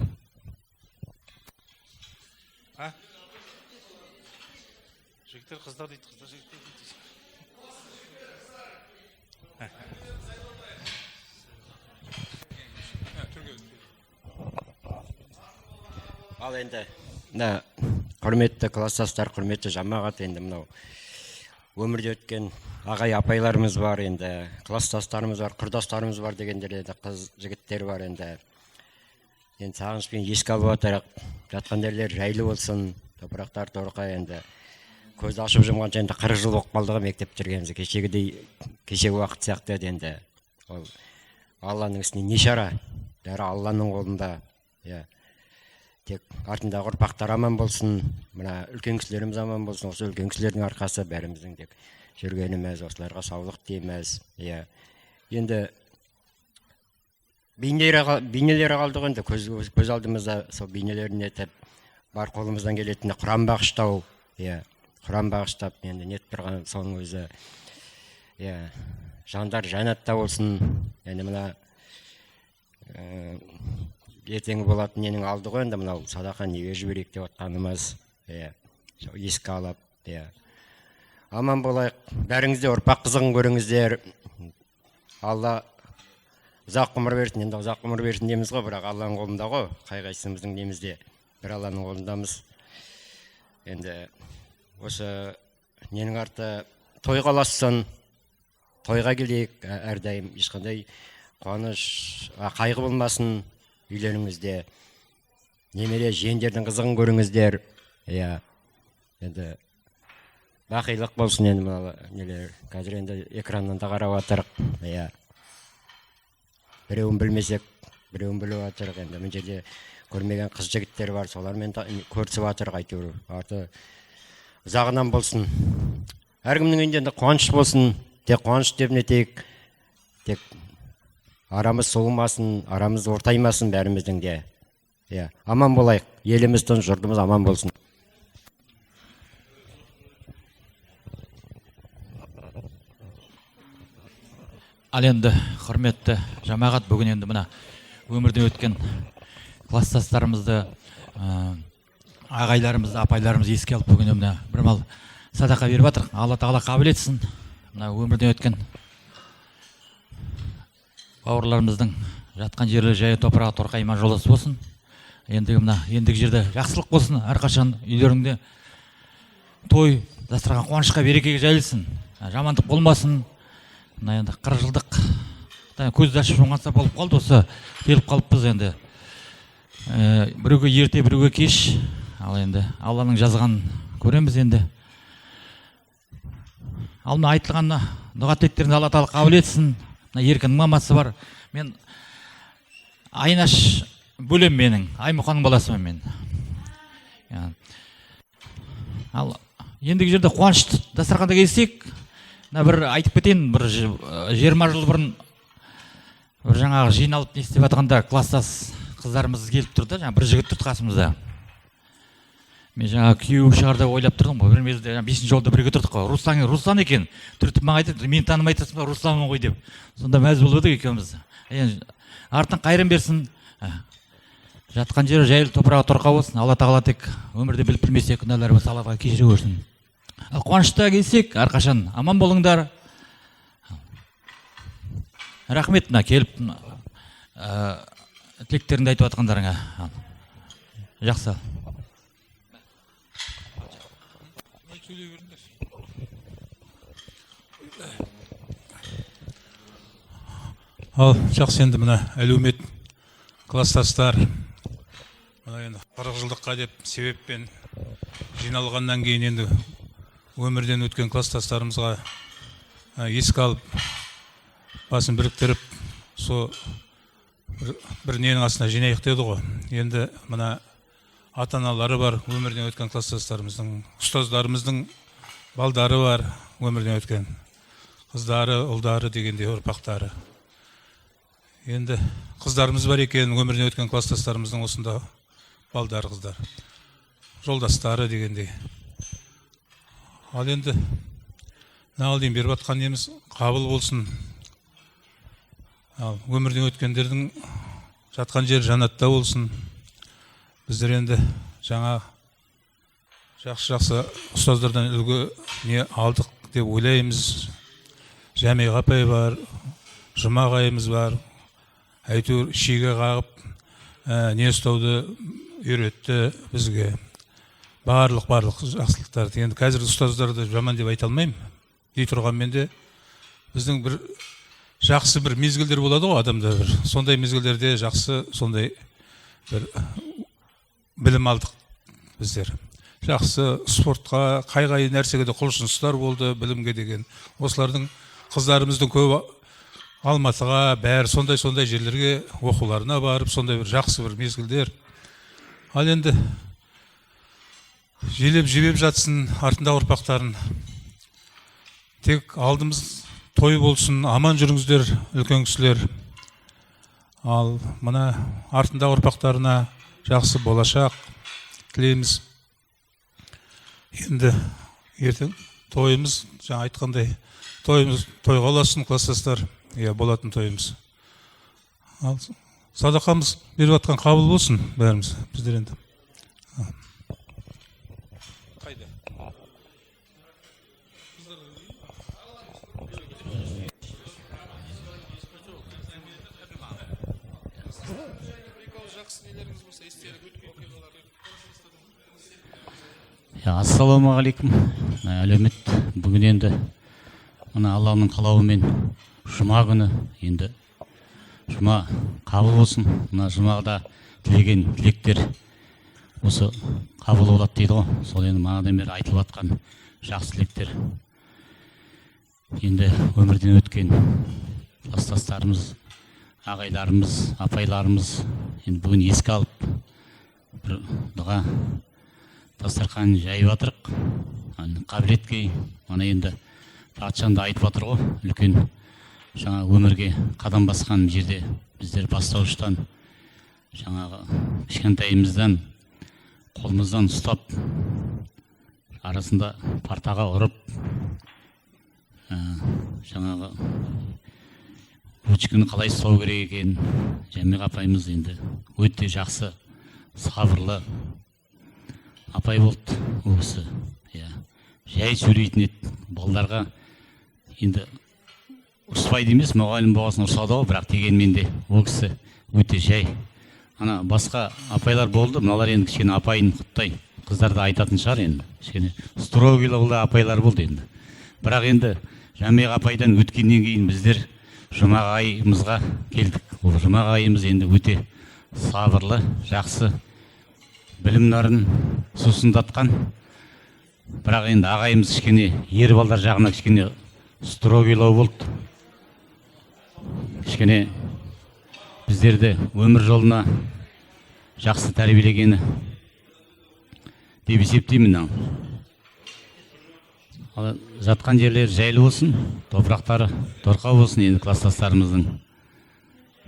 Жігіттер, қыздар дейді, қыздар, жігіттер дейді. Ал енді мына құрметті класстастар, құрметті жамағат, енді мынау өмірде өткен ағай апайларымыз бар, енді класстастарымыз бар, құрдастарымыз бар дегендер, енді қыз жігіттер бар, енді сағынышпен еске алып отырық. Жатқан жерлер жайлы болсын, топырақтар торқа. Енді көз ашып жұмғанша енді 40 жыл болып қалды ғой мектеп бітіргенімізге. Кешегідей, кешегі уақыт сияқты еді енді. Ол Алланың ісіне не шара, бәрі Алланың қолында. Иә. Тек артындағы ұрпақтар аман болсын, мына үлкен кісілеріміз аман болсын, осы үлкен кісілердің арқасы бәріміздің тек жүргеніміз, осыларға саулық дейміз. Иә. Енді бейнелері қалды ғой енді, көз алдымызда сол бейнелерін етіп, бар қолымыздан келетіні Құран бағыштау, иә, Құран бағыштап енді нетіп тұрған соның өзі, иә, жандар жәннатта болсын. Енді мына ертеңгі болатын ненің алды ғой енді мынау садақа неге жіберейік деп отқанымыз, иә, еске алып, иә, аман болайық. Бәріңіз де ұрпақ қызығын көріңіздер. Алла ұзақ ғұмыр берсін, енді ұзақ ғұмыр берсін дейміз ғой, бірақ Алланың қолында ғой, қай қайсымыздың немізде, бір Алланың қолындамыз. Енді осы ненің арты тойға ұлассын, тойға келейік әрдайым, ешқандай қуаныш, қайғы болмасын үйлеріңізде, немере жиендердің қызығын көріңіздер. Иә, енді бақилық болсын. Енді мына нелер қазір енді экраннан да қарап жатырық, иә, біреуін білмесек біреуін біліп жатырық. Енді мына жерде көрмеген қыз жігіттер бар, солармен көрісіп жатырық, әйтеуір арты ұзағынан болсын. Әркімнің үйінде енді қуаныш болсын, тек қуаныш деп нетейік, тек арамыз суымасын, арамыз ортаймасын бәріміздің де. Иә, аман болайық, еліміз тыныш, жұртымыз аман болсын. Ал енді құрметті жамағат, бүгін енді мына өмірден өткен класстастарымызды, ағайларымызды, апайларымызды еске алып, бүгін мына бір мал садақа беріп жатырық. Алла тағала қабыл етсін. Мына өмірден өткен бауырларымыздың жатқан жерлері жайлы топырағы торқа иман жолдасы болсын. Ендігі мына ендігі жерде жақсылық болсын, әрқашан үйлеріңде той, дастархан қуанышқа, берекеге жайылсын, жамандық болмасын. Мына енді 40 жылдық көзді ашып жұмғанша болып қалды, осы келіп қалыппыз енді. Біреуге ерте, біреуге кеш. Ал енді Алланың жазғанын көреміз енді. Ал мына айтылған дұға тілектеріңізді Алла тағала қабыл етсін. Мына Еркіннің мамасы бар. Мен Айнаш бөлем, менің Аймұханның баласымын мен. Ал ендігі жерде қуаныш дастарханда кездесейік. Мына бір айтып кетейін, бір 20 жыл бұрын бір жаңағы жиналып не істеп жатқанда класстас қыздарымыз келіп тұрды, жаңа бір жігіт тұрды қасымызда. Мен жаңа күйеуім шығар деп ойлап тұрдым ғой. Бір мезгілде 5-ші жолда бірге тұрдық қой. Руслан екен. Түртіп маған айтады, мені танымай тұрсың ба, Русланмын ғой деп. Сонда мәз болып едік екеуміз. Енді артын қайырын берсін. Жатқан жері жайлы, топырағы торқа болсын. Алла тағала тек өмірде біліп білмесе күнәлар болса, Алла тағала кешіре көрсін. Ал қуанышта келсек, әрқашан аман болыңдар. Рахмет мына келіп тілектеріңді айтып жатқандарыңа. Жақсы. Ал жақсы, енді мына әлеумет, класстастар мына енді 40 жылдыққа деп себеппен жиналғаннан кейін енді өмірден өткен класстастарымызға еске алып, басын біріктіріп, со бір ненің астына жинайық деді ғой. Енді мына ата-аналары бар, өмірден өткен класстастарымыздың, ұстаздарымыздың балдары бар, өмірден өткен қыздары, ұлдары дегендей ұрпақтары. Енді қыздарымыз бар екен, өмірден өткен класстастарымыздың осында балдары, қыздар, жолдастары дегендей. Ал енді мына дейін беріп жатқан неміз қабыл болсын. Ал өмірден өткендердің жатқан жері жәннатта болсын. Біздер енді жаңа жақсы-жақсы ұстаздардан үлгі не алдық деп ойлаймыз. Жәмиға апай бар, Жұма ағайымыз бар. Әйтеуір шеге қағып не ұстауды үйретті бізге. Барлық жақсылықтарды. Енді қазір ұстаздарды жаман деп айта алмаймын. Дей тұрғанмен де біздің бір жақсы бір мезгілдер болады ғой адамда бір. Сондай мезгілдерде жақсы сондай бір білім алдық біздер. Жақсы спортқа, қай-қай нәрсеге де құлшыныстар болды білімге деген. Осылардың қыздарымыздың көбі Алматыға, бәрі сондай-сондай жерлерге оқуларына барып, сондай бір жақсы бір мезгілдер. Ал енді желеп жебеп жатсын артындағы ұрпақтарын. Тек алдымыз той болсын, аман жүріңіздер үлкен кісілер. Ал мына артындағы ұрпақтарына жақсы болашақ тілейміз. Енді ертең тойымыз, жаңа айтқандай, тойымыз тойға ұлассын, класстастар. Иә, болатын тойымыз. Ал садақамыз беріп жатқан қабыл болсын бәріміз, біздер енді. Қайда? Ассалаумағалейкум. Әлеумет, бүгін енді мына Алланың қалауымен жұма күні, енді жұма қабыл болсын. Мына жұмада тілеген тілектер осы қабыл болады дейді ғой. Сол енді манадан бері айтылып жатқан жақсы тілектер. Енді өмірден өткен класстастарымыз, ағайларымыз, апайларымыз енді бүгін еске алып бір дұға дастархан жайып жатырық. Қабілетке мана енді Бақытжан да айтып жатыр ғой, үлкен жаңа өмірге қадам басқан жерде біздер бастауыштан жаңағы кішкентайымыздан қолымыздан ұстап, арасында партаға ұрып, жаңағы ручканы қалай ұстау керек екенін Жәмиға апайымыз енді өте жақсы, сабырлы апай болды ол кісі. Иә, жай сөйлейтін еді балдарға. Енді ұрыспайды емес, мұғалім болғасын ұрсады ғой, бірақ дегенмен де ол кісі өте жай. Ана басқа апайлар болды, мыналар енді кішкене апайын құттай, қыздар да айтатын шығар енді. Кішкене строгийлау да апайлар болды енді. Бірақ енді Жәмиға апайдан өткеннен кейін біздер Жұма ағайымызға келдік. Ол Жұма ағайымыз енді өте сабырлы, жақсы, білім нарын сусындатқан. Бірақ енді ағайымыз кішкене ер балдар жағына кішкене строгийлау болды. Кішкене біздерді өмір жолына жақсы тәрбиелегені деп есептеймін. Ал жатқан жерлері жайлы болсын, топырақтары торқа болсын енді класстастарымыздың.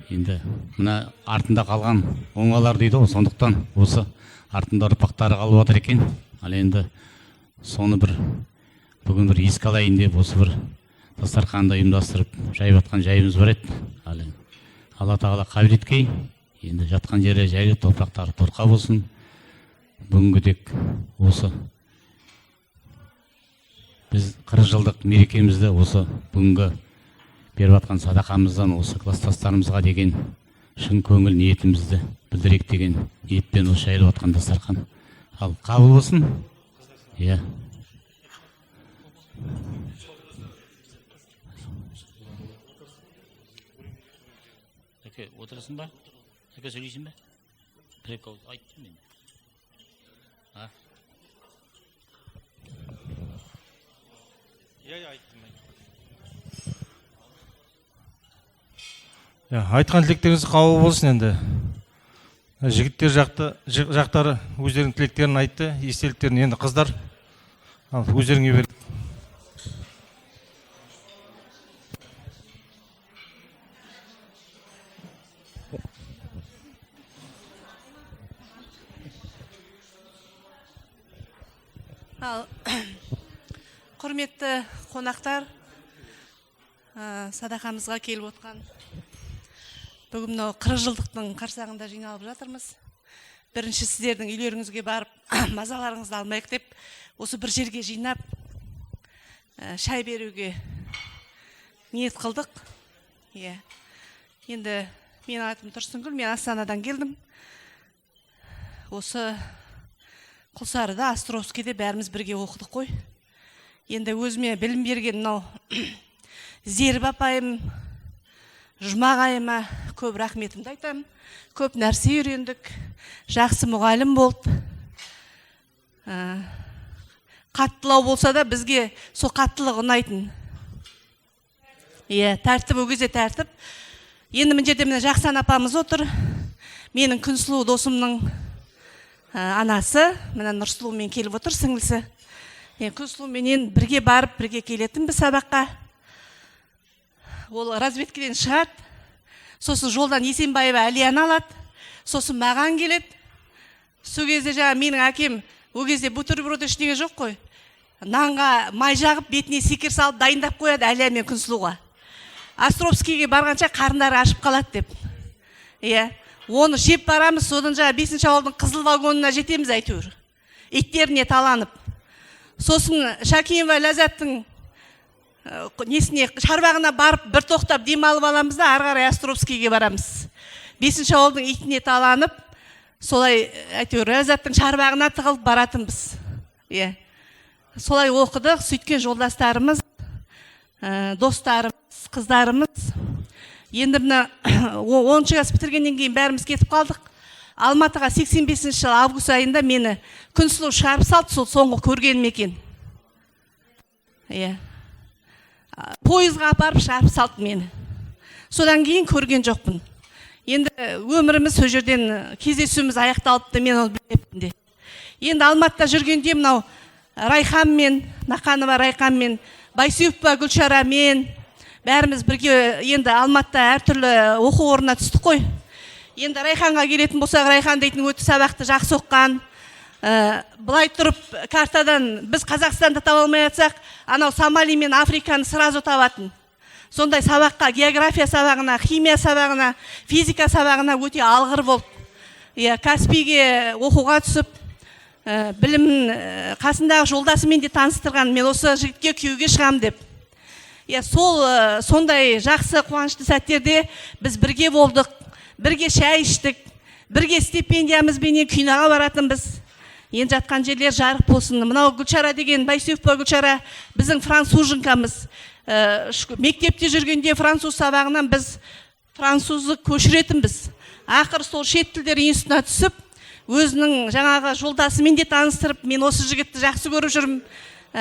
Енді мына артында қалған оңалар дейді ғой, сондықтан осы артында ұрпақтары қалып жатыр екен. Ал енді соны бір бүгін бір еске алайын деп осы бір дастарханды ұйымдастырып жайып жатқан жайымыз бар еді. Ал Алла тағала қабыл еткей, енді жатқан жері жайлы, топырақтары торқа болсын. Бүгінгі тек осы біз 40 жылдық мерекемізді осы бүгінгі беріп жатқан садақамыздан осы класстастарымызға деген шын көңіл ниетімізді білдірейік деген ниетпен осы жайылып жатқан дастархан. Ал қабыл болсын. Иә. Әке, отырасың ба? Әке, сөйлейсің бе? Бір екі ауыз айттым мен. А? Иә, айттым. Иә, айтқан тілектеріңіз қабыл болсын енді. Жігіттер жақтары өздерінің тілектерін айтты, естеліктерін. Енді қыздар, ал өздеріңе бердік. Ал, құрметті қонақтар, садақамызға келіп отқан, бүгін мынау 40 жылдықтың қарсаңында жиналып жатырмыз. Бірінші сіздердің үйлеріңізге барып мазаларыңызды алмайық деп осы бір жерге жинап шай беруге ниет қылдық. Иә. Енді менің атым Тұрсынгүл, мен Астанадан келдім. Осы Құлсарыда, Островскийде бәріміз бірге оқыдық қой. Енді өзіме білім берген мынау Зеріп апайым, Жұмағайыма көп рахметімді айтамын. Көп нәрсе үйрендік, жақсы мұғалім болды. Қаттылау болса да бізге сол қаттылық ұнайтын. Иә, тәртіп, ол кезде тәртіп. Енді мына жерде міне Жақсан апамыз отыр. Менің Күнсұлу досымның анасы, мына Нұрсұлумен келіп отыр сіңлісі. Күнсұлуменен бірге барып, бірге келетінбіз сабаққа. Ол разведкеден шығады, сосын жолдан Есенбаева Әлияны алады, сосын маған келеді. Сол кезде жаңа менің әкем, ол кезде бутерброд ештеңе жоқ қой, нанға май жағып, бетіне секер салып дайындап қояды Әлия мен Күнсұлуға. Островскийге барғанша қарындары ашып қалады деп. Иә, оны жеп барамыз, содан жаңа 5-ші ауылдың қызыл вагонына жетеміз әйтеуір. Иттеріне таланып. Сосын Шакиева Ләззаттың несіне, шарбағына барып бір тоқтап демалып аламыз да ары қарай Островскийге барамыз. 5-ші ауылдың итіне таланып, солай әйтеуір Ләззаттың шарбағына тығылып баратынбыз. Иә. Солай оқыдық, сөйткен жолдастарымыз, достарымыз, қыздарымыз. Енді мына 10-шы класс бітіргеннен кейін бәріміз кетіп қалдық. Алматыға 85-ші жыл август айында мені Күнсұлу шығарып салды, сол соңғы көргенім екен. Иә. Пойызға апарып шығарып салды мені. Содан кейін көрген жоқпын. Енді өміріміз сол жерден кездесуіміз аяқталыпты, мен оны білмеппін де. Енді Алматыда жүргенде мынау Райханмен, Нақанова Райханмен, Байсейітова Гүлшарамен бәріміз бірге енді Алматыда әртүрлі оқу орнына түстік қой. Енді Райханға келетін болсақ, Райхан дейтін өте сабақты жақсы оқыған. Былай тұрып картадан біз Қазақстанды таба алмай жатсақ, анау Сомали мен Африканы сразу табатын. Сондай сабаққа, география сабағына, химия сабағына, физика сабағына өте алғыр болды. Иә, Каспийге оқуға түсіп, білімін қасындағы жолдасымен де таныстырған, мен осы жігітке күйеуге шығам деп. Иә, сол сондай жақсы қуанышты сәттерде біз бірге болдық, бірге шай іштік, бірге стипендиямызбенен киноға баратынбыз. Енді жатқан жерлер жарық болсын. Мынау Гүлшара деген, Байсейітова Гүлшара біздің француженкамыз. Мектепте жүргенде француз сабағынан біз французды көшіретінбіз. Ақыры сол шет тілдер институтына түсіп, өзінің жаңағы жолдасымен де таныстырып, мен осы жігітті жақсы көріп жүрмін,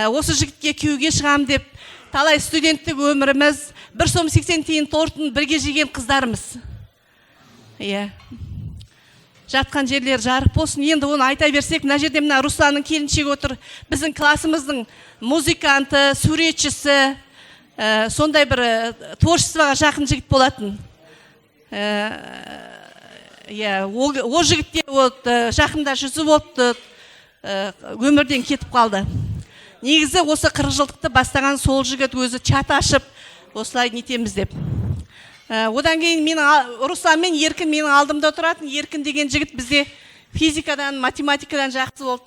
осы жігітке күйеуге шығам деп, талай студенттік өміріміз, 1 сом 80 тиын тортын бірге жеген қыздарымыз. Иә. Жатқан жерлер жарық болсын. Енді оны айта берсек, мына жерде мына Русланның келіншегі отыр. Біздің классымыздың музыканты, суретшісі, сондай бір творчествоға жақын жігіт болатын. Иә, ол жігіт те жақында жүзі болды, өмірден кетіп қалды. Негізі осы 40 жылдықты бастаған сол жігіт өзі чат ашып, осылай нетеміз деп. Одан кейін менің Руслан мен Еркін менің алдымда тұратын. Еркін деген жігіт бізде физикадан, математикадан жақсы болды.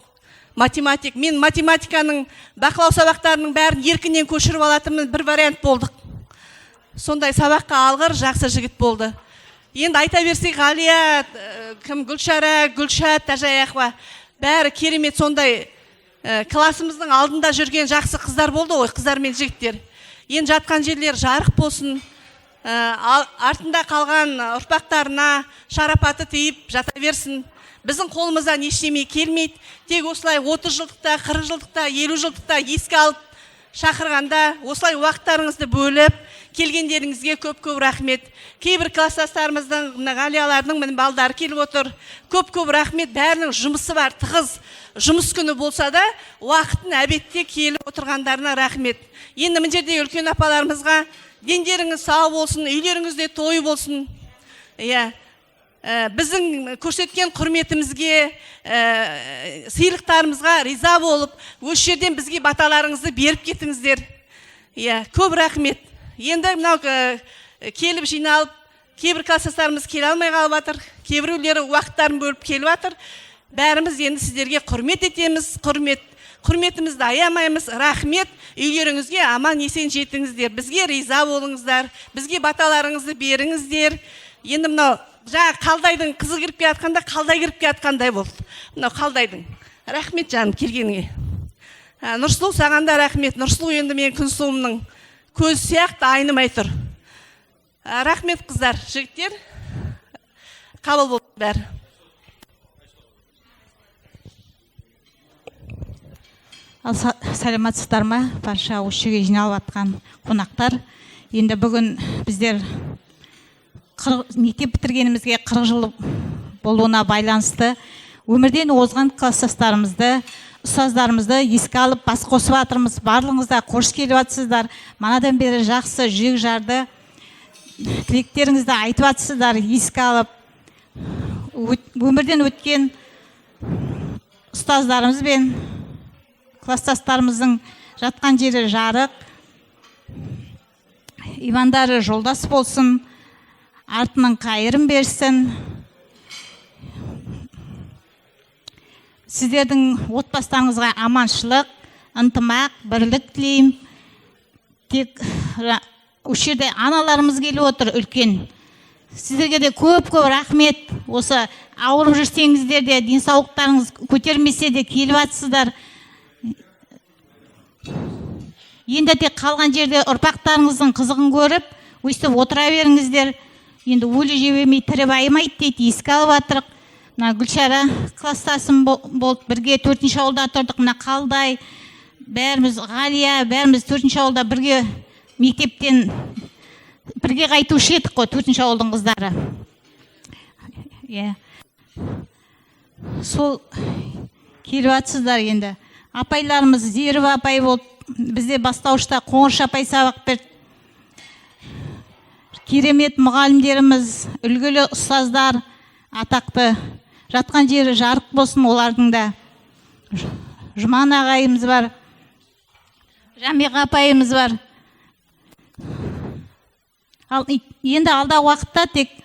Математик. Мен математиканың бақылау сабақтарының бәрін Еркіннен көшіріп алатынмын, бір вариант болдық. Сондай сабаққа алғыр, жақсы жігіт болды. Енді айта берсек, Ғалия, кім, Гүлшара, Гүлшат, Тәжаяқова, бәрі керемет сондай классымыздың алдында жүрген жақсы қыздар болды ғой, қыздар мен жігіттер. Енді жатқан жерлер жарық болсын. Артында қалған ұрпақтарына шарапаты тиіп жата берсін. Біздің қолымыздан ештеме келмейді. Тек осылай 30 жылдықта, 40 жылдықта, 50 жылдықта еске алып шақырғанда, осылай уақыттарыңызды бөліп, Келгендеріңізге көп-көп рахмет. Кейбір класстастарымыздың, мына Ғалиялардың міне балдары келіп отыр. Көп-көп рахмет. Бәрінің жұмысы бар, тығыз жұмыс күні болса да, уақытын әбетте келіп отырғандарына рахмет. Енді мына жерде үлкен апаларымызға дендеріңіз сау болсын, үйлеріңізде той болсын. Иә. Біздің көрсеткен құрметімізге, сыйлықтарымызға риза болып, осы жерден бізге баталарыңызды беріп кетіңіздер. Иә, көп рахмет. Енді мынау келіп жиналып, кейбір класстастарымыз келе алмай қалып жатыр, кейбіреулері уақыттарын бөліп келіп жатыр. Бәріміз енді сіздерге құрмет етеміз, құрметімізді аямаймыз. Рахмет. Үйлеріңізге аман есен жетіңіздер, бізге риза болыңыздар, бізге баталарыңызды беріңіздер. Енді мынау жаңа Қалдайдың қызы кіріп келатқанда Қалдай кіріп келатқандай болды. Мынау Қалдайдың. Рахмет жаным келгеніңе. Нұрсұлу, саған да рахмет. Нұрсұлу енді мен Күнсұлуымның көзі сияқты айнымай тұр. Рахмет қыздар, жігіттер. Қабыл болсын бәрі. Ал сәлеметсіздер ме, барша осы жерге жиналып жатқан қонақтар. Енді бүгін біздер мектеп бітіргенімізге 40 жыл болуына байланысты өмірден озған класстастарымызды, ұстаздарымызды еске алып бас қосып жатырмыз. Барлығыңыз да қош келіп жатсыздар. Манадан бері жақсы жүрек жарды тілектеріңізді айтып жатсыздар. Еске алып өмірден өткен ұстаздарымыз бен класстастарымыздың жатқан жері жарық, имандары жолдас болсын, артының қайырын берсін. Сіздердің отбасыларыңызға аманшылық, ынтымақ, бірлік тілеймін. Тек осы жерде аналарымыз келіп отыр үлкен. Сіздерге де көп-көп рахмет. Осы ауырып жүрсеңіздер де, денсаулықтарыңыз көтермесе де келіп жатсыздар. Енді тек қалған жерде ұрпақтарыңыздың қызығын көріп, өстіп отыра беріңіздер. Енді өлі жебемей тірі байымайды дейді, еске алып жатырық. Мына Гүлшара класстасым болды, бірге 4-ші ауылда тұрдық. Мына Қалдай, бәріміз Ғалия, бәріміз 4-ші ауылда бірге мектептен бірге қайтушы едік қой, 4-ші ауылдың қыздары. Иә. Сол келіп жатсыздар енді. Апайларымыз Зерова апай болды, бізде бастауышта Қоңырша апай сабақ берді. Керемет мұғалімдеріміз, үлгілі ұстаздар, атақты. Жатқан жері жарық болсын олардың да. Жұман ағайымыз бар, Жамиға апайымыз бар. Ал енді алдағы уақытта тек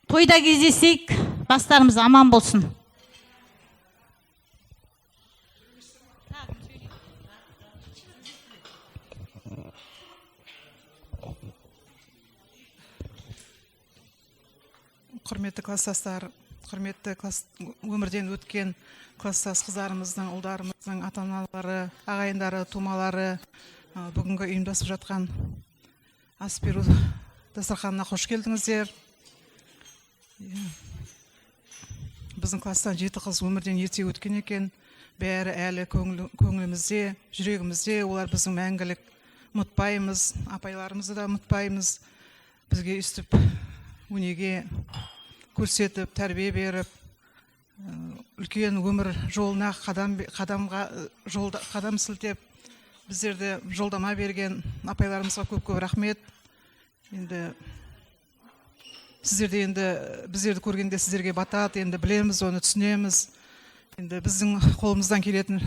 тойда кездесейік, бастарымыз аман болсын. Құрметті класстастар, құрметті өмірден өткен класстас қыздарымыздың, ұлдарымыздың ата-аналары, ағайындары, тумалары, бүгінгі ұйымдасып жатқан ас беру дастарханына қош келдіңіздер. Біздің класстан 7 қыз өмірден ерте өткен екен. Бәрі әлі көңілімізде, жүрегімізде, олар біздің мәңгілік, ұмытпаймыз, апайларымызды да ұмытпаймыз. Бізге өстіп өнеге көрсетіп, тәрбие беріп, үлкен өмір жолына қадам сілтеп, біздерді жолдама берген апайларымызға көп-көп рахмет. Енді сіздерде енді біздерді көргенде сіздерге батады, енді білеміз, оны түсінеміз. Енді біздің қолымыздан келетін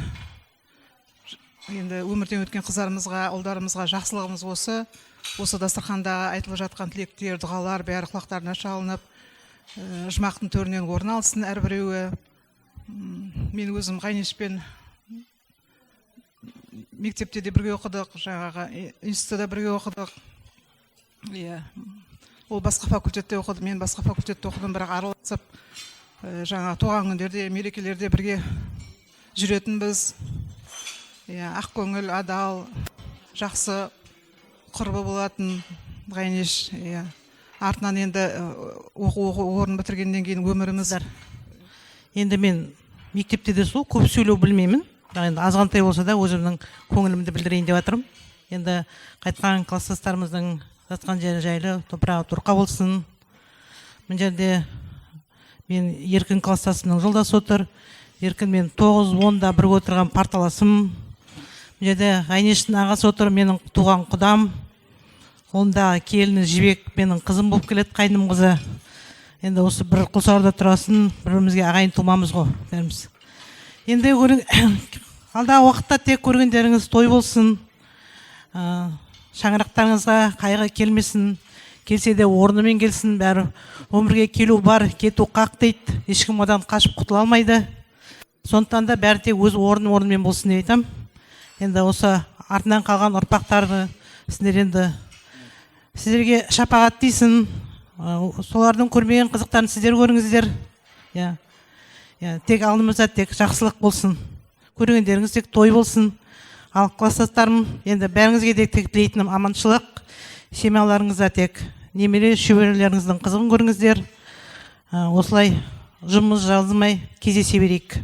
енді өмірден өткен қыздарымызға, ұлдарымызға жақсылығымыз осы. Осы дастарханда айтылып жатқан тілектер, дұғалар бәрі құлақтарына шалынып, жұмақтың төрінен орын алсын әрбіреуі. Мен өзім Ғайнешпен мектепте де бірге оқыдық, жаңағы институтта да бірге оқыдық. Иә. Ол басқа факультетте оқыды, мен басқа факультетте оқыдым, бірақ араласып, жаңағы туған күндерде, мерекелерде бірге жүретінбіз. Иә, ақ көңіл, адал, жақсы құрбы болатын Ғайнеш. Иә. Артынан енді оқу орнын бітіргеннен кейін өміріміз. Енді мен мектепте де сол көп сөйлеу білмеймін. Бірақ енді азғантай болса да өзімнің көңілімді білдірейін деп жатырмын. Енді қайтқан класстастарымыздың Жатқан жері жайлы, топырағы торқа болсын. Мына жерде мен Еркін класстасымның жолдасы отыр. Еркін мен 9-10-да бірге отырған парталасым. Мына жерде Ғайнештің ағасы отыр, менің туған құдам. Қолында келіні Жібек, менің қызым болып келеді, қайным қызы. Енді осы бір Құлсарыда тұрасын, бір-бірімізге ағайын тумамыз ғой бәріміз. Енді алдағы уақытта тек көргендеріңіз той болсын. Шаңырақтарыңызға қайғы келмесін, келсе де орнымен келсін, бәрі өмірге келу бар, кету қақ дейді, ешкім одан қашып құтыла алмайды. Сондықтан да бәрі тек өз орны-орнымен болсын деп айтамын. Енді осы артынан қалған ұрпақтарды сіздер енді сіздерге шапағат дейсін, солардың көрмеген қызықтарын сіздер көріңіздер. Тек алдымызда тек жақсылық болсын, көргендеріңіз тек той болсын. Ал класстастарым, енді бәріңізге де тек тілейтінім аманшылық, семьяларыңызда тек немере шөберелеріңіздің қызығын көріңіздер. Осылай жұмыс жазылмай кездесе берейік.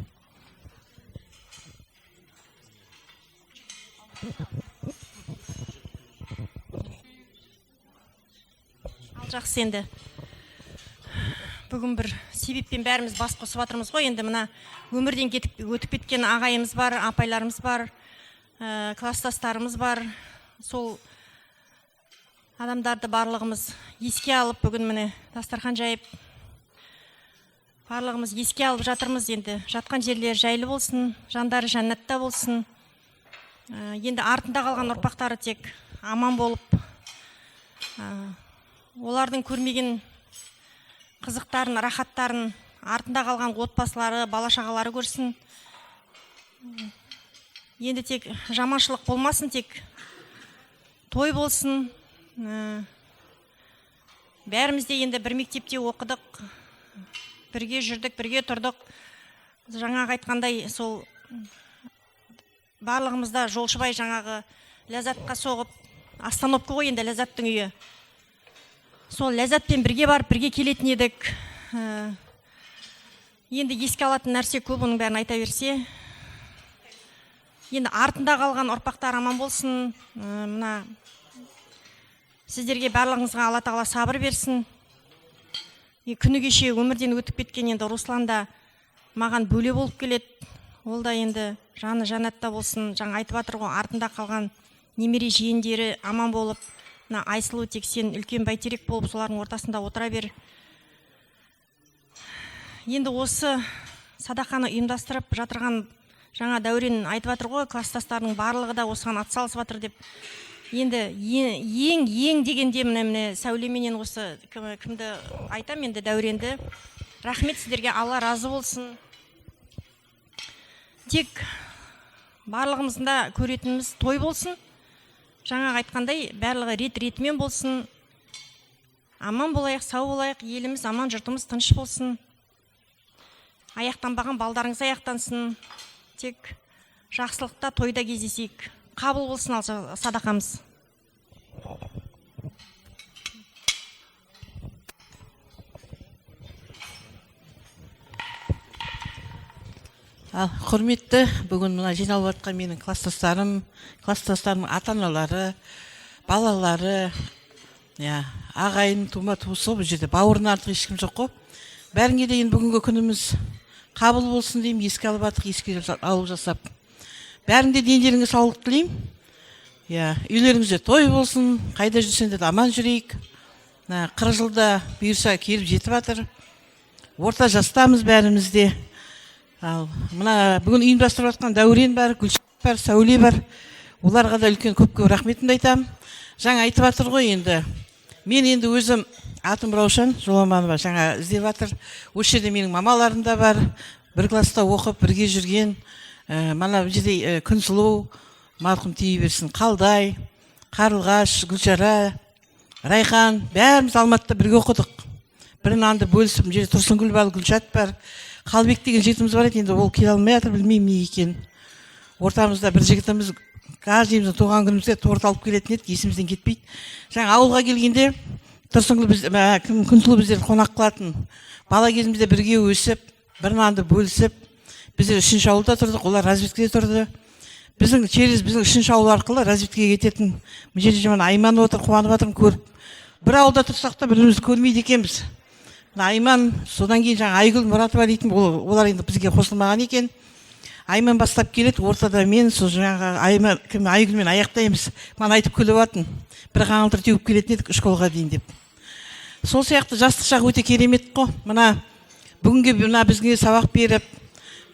Ал жақсы, енді бүгін бір себеппен бәріміз бас қосып жатырмыз ғой. Енді мына өмірден кетіп өтіп кеткен ағайымыз бар, апайларымыз бар, класстастарымыз бар. Сол адамдарды барлығымыз еске алып, бүгін міне дастархан жайып барлығымыз еске алып жатырмыз. Енді жатқан жерлері жайлы болсын, жандары жәннатта болсын. Енді артында қалған ұрпақтары тек аман болып, олардың көрмеген қызықтарын, рахаттарын артында қалған отбасылары, бала шағалары көрсін. Енді тек жаманшылық болмасын, тек той болсын. Бәріміз де енді бір мектепте оқыдық, бірге жүрдік, бірге тұрдық. Жаңағы айтқандай, сол барлығымызда Жолшыбай жаңағы Ләззатқа соғып, остановка ғой енді Ләззаттың үйі. Сол Ләззатпен бірге барып, бірге келетін едік. Енді еске алатын нәрсе көп, оның бәрін айта берсе. Енді артында қалған ұрпақтар аман болсын. Мына сіздерге барлығыңызға Алла тағала сабыр берсін. Күні кеше өмірден өтіп кеткен енді Руслан да маған бөле болып келеді. Ол да енді жаны жәннатта болсын. Жаңа айтып жатыр ғой, артында қалған немере жиендері аман болып, мына Айсұлу тек сен үлкен бәйтерек болып солардың ортасында отыра бер. Енді осы садақаны ұйымдастырып жатырған жаңа Дәурен айтып жатыр ғой, класстастарының барлығы да осыған атсалысып жатыр деп. Енді ең дегенде міне Сәулеменен осы кімді айтам енді, Дәуренді. Рахмет сіздерге, Алла разы болсын. Тек барлығымыздың да көретініміз той болсын. Жаңағы айтқандай, барлығы рет-ретімен болсын. Аман болайық, сау болайық, еліміз аман, жұртымыз тыныш болсын. Аяқтанбаған балдарыңыз аяқтансын. Тек жақсылықта, тойда кездесейік. Қабыл болсын ал садақамыз. Ал құрметті, бүгін мына жиналып жатқан менің класстастарым, класстастарымның ата-аналары, балалары, ағайын, тума туысы бұл жерде бауырынан артық ешкім жоқ қой. Бәріңе де енді бүгінгі күніміз қабыл болсын деймін, еске алып жатық, еске алып жасап. Бәріңде дендеріңе саулық тілеймін. Үйлеріңізде той болсын, қайда жүрсеңдер де аман жүрейік. 40 жылда бұйырса келіп жетіп жатыр. Орта жастамыз бәріміз де. Ал мына бүгін ұйымдастырып жатқан Дәурен бар, Гүлшат бар, Сәуле бар. Оларға да үлкен көп-көп рахметімді айтамын. Жаңа айтып жатыр ғой енді. Мен енді өзім атым Раушан Жоламанова, жаңа іздеп жатыр. Осы жерде менің мамаларым да бар. Бір класста оқып, бірге жүрген. Мана бұл жерде Күнсұлу, марқұм тие берсін, Қалдай, Қарлығаш, Гүлшара, Райхан, бәріміз Алматыда бірге оқыдық. Бір нанды бөлісіп, мына жерде Тұрсынгүл бар, Гүлшат бар. Қалбек деген жігітіміз бар еді, енді ол келе алмай жатыр, білмеймін неге екенін. Ортамызда бір жігітіміз каждыйымыздың туған күнімізге торт алып келетін еді, есімізден кетпейді. Жаңа ауылға келгенде Тұрсынгүл біз, Күнсұлу біздерді қонақ қылатын. Бала кезімізде бірге өсіп, бір нанды бөлісіп, біздер үшінші ауылда тұрдық, олар разведкеде тұрды. Біздің через біздің үшінші ауыл арқылы разведкаға кететін. Мына жерде мына Айман отыр, қуанып жатырмын көріп. Бір ауылда тұрсақ та бір-бірімізді көрмейді екенбіз. Мына Айман, содан кейін жаңа Айгүл Мұратова дейтін, олар енді бізге қосылмаған екен. Айман бастап келеді, ортада мен, сол жаңағы Айман, кім, Айгүлмен аяқтаймыз. Маған айтып күліп атын. Бір қаңылтыр теуіп келетін едік школға дейін деп. Сол сияқты жастық шақ өте керемет қой. Мына бүгінгі мына бізге сабақ беріп,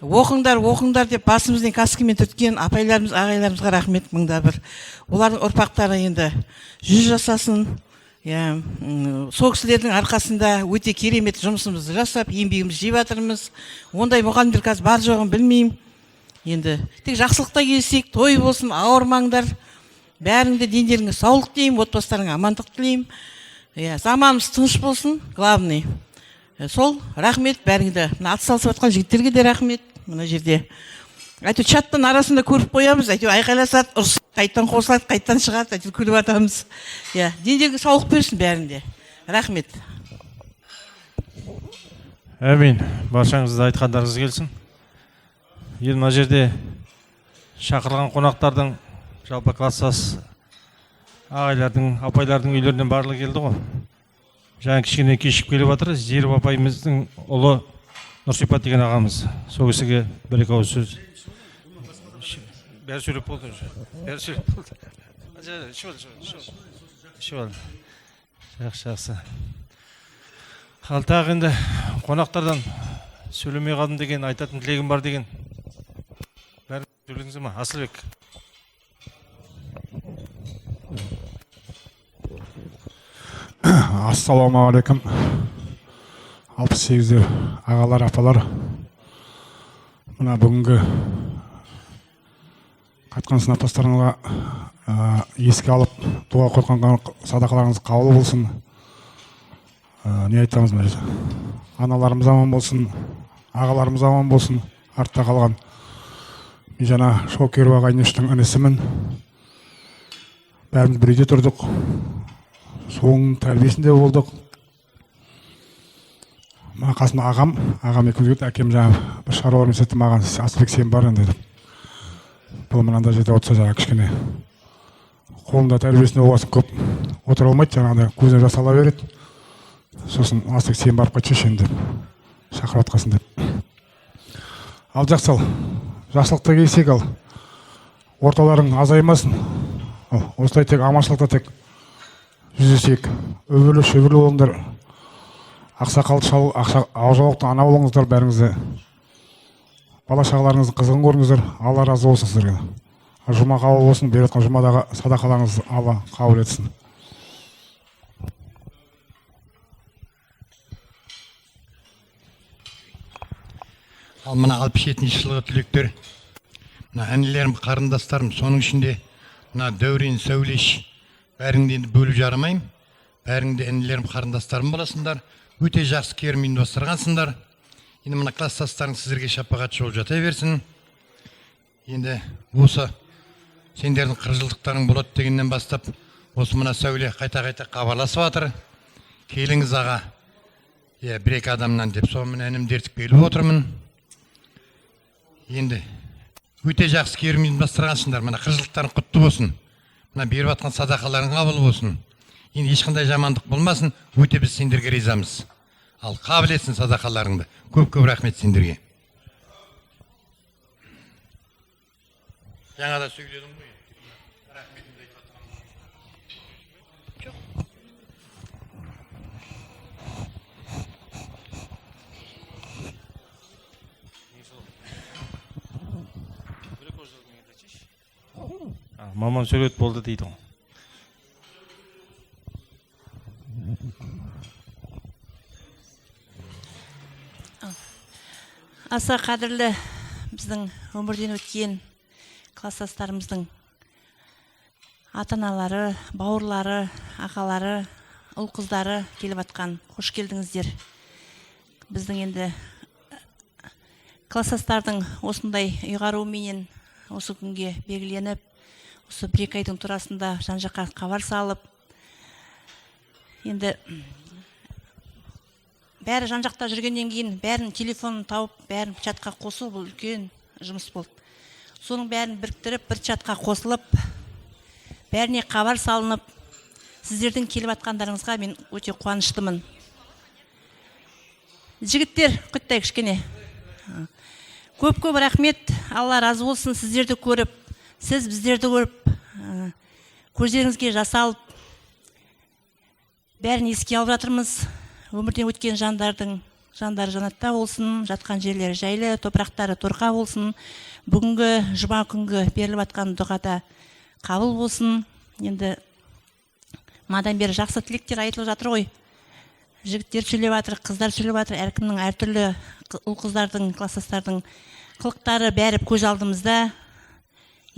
оқыңдар, оқыңдар деп басымыздан каскамен түрткен апайларымыз, ағайларымызға рахмет мыңда бір. Олардың ұрпақтары енді 100 жасасын. Иә, сол кісілердің арқасында өте керемет жұмысымызды жасап, еңбегімізді жеп жатырмыз. Ондай мұғалімдер қазір бар жоғын білмеймін. Енді тек жақсылықта келсек, той болсын, ауырмаңдар. Бәріңде дендеріңе саулық тілеймін, отбасыларыңа амандық тілеймін. Иә, заманымыз тыныш болсын, главный. Сол, рахмет бәріңді. Мына атсалысып жатқан жігіттерге де рахмет. Мына жерде. Әйтеуір чаттың арасында көріп қоямыз, әйтеуір айқайласады, ұрысады, қайтадан қосылады, қайтадан шығады, әйтеуір күліп жатамыз. Иә, дендеріңе саулық берсін бәрінде. Рахмет. Әмин. Баршаңызды айтқандарыңыз келсін. Енді мына жерде шақырылған қонақтардың, жалпы класстас ағайлардың, апайлардың үйлерінен барлығы келді ғой. Жаңа кішкене кешігіп келіп жатыр. Зеріп апайымыздың ұлы Нұрсипат деген ағамыз. Сол кісіге бір екі ауыз сөз. Бәрі сөйлеп болды уже. Бәрі сөйлеп болды. Ішіп ал. Жақсы, жақсы. Ал тағы енді қонақтардан сөйлемей қалдым деген, айтатын тілегім бар деген. Бәрі сөйледіңіз ме? Асылбек. Ассалаумағалейкум. 68-дер ағалар, апалар. Мына бүгінгі қайтқан сыныптастарыңызға еске алып, дұға қойған садақаларыңыз қабыл болсын. Не айтамыз мына жерде? Аналарымыз аман болсын, ағаларымыз аман болсын, артта қалған. Мен жаңа Шокерова ағайынештің інісімін. Бәріміз бір үйде тұрдық. Соның тәрбиесінде болдық. Мына қасымда ағам, ағам екеуміз келді, әкем жаңа бір шаруалармен істетті маған, Асылбек сен бар енді деп. Бұл мынандай жерде отырса жаңа кішкене қолында тәрбиесінде болғасын көп отыра алмайды, жаңағыдай көзіне жас ала береді. Сосын Асылбек сен барып қайтшы енді деп шақырып жатқасын деп. Ал жақсы, ал жақсылықта келсек, ал орталарың азаймасын. Ал осылай тек аманшылықта тек жүздесейік. Үбірлі шүбірлі болыңдар. Ақсақал шал, ақжаулықты ана болыңыздар бәріңізде. Бала шағаларыңыздың қызығын көріңіздер. Алла разы болсын сіздерге. Жұма қабыл болсын, беріп жатқан жұмадағы садақаларыңызды Алла қабыл етсін. Ал мына 67 жылғы түлектер, мына інілерім, қарындастарым, соның ішінде мына Дәурен, Сәулеш, бәріңді енді бөліп жарымаймын. Бәріңді інілерім, қарындастарым боласыңдар. Өте жақсы керім ұйымдастырғансыңдар. Енді мына класстастарың сіздерге шапағатшы болып жата берсін. Енді осы сендердің 40 жылдықтарың болады дегеннен бастап, осы мына Сәуле қайта-қайта хабарласып жатыр. Келіңіз аға, иә, бір-екі адамнан деп, сонымен інімді ертіп келіп отырмын. Енді өте жақсы керім ұйымдастырғансыңдар. Мына 40 жылдықтарың құтты болсын. Мына беріп жатқан садақаларың қабыл болсын. Енді ешқандай жамандық болмасын, өте біз сендерге ризамыз. Ал қабыл етсін садақаларыңды. Көп-көп рахмет сендерге. Жаңа да сөйледім ғой. Рахметімді айтып жатқаным. Мамам сөйлет болды дейді ғой. Аса қадірлі біздің өмірден өткен класстастарымыздың ата-аналары, бауырлары, ағалары, ұл-қыздары келіп атқан. Қош келдіңіздер. Біздің енді класстастардың осындай ұйғаруменен осы күнге белгіленіп, осы бір-екі айдың турасында жан-жаққа хабар салып, енді бәрі жан-жақта жүргеннен кейін бәрін телефонын тауып, бәрін чатқа қосу бұл үлкен жұмыс болды. Соның бәрін біріктіріп, бір чатқа қосылып, бәріне хабар салынып, сіздердің келіп жатқандарыңызға мен өте қуаныштымын. Жігіттер, құттай кішкене. Көп-көп рахмет, Алла разы болсын, сіздерді көріп, сіз біздерді көріп, көздеріңізге жасалып, бәрін еске алып жатырмыз. Өмірден өткен жандардың жандары жанатта болсын, жатқан жерлері жайлы, топырақтары торқа болсын. Бүгінгі жұма күнгі беріліп жатқан дұғада қабыл болсын. Енді мадан бері жақсы тілектер айтылып жатыр ғой. Жігіттер сөйлеп жатыр, қыздар сөйлеп жатыр, әркімнің әртүрлі ұл қыздардың, класстастардың қылықтары бәрі көз алдымызда.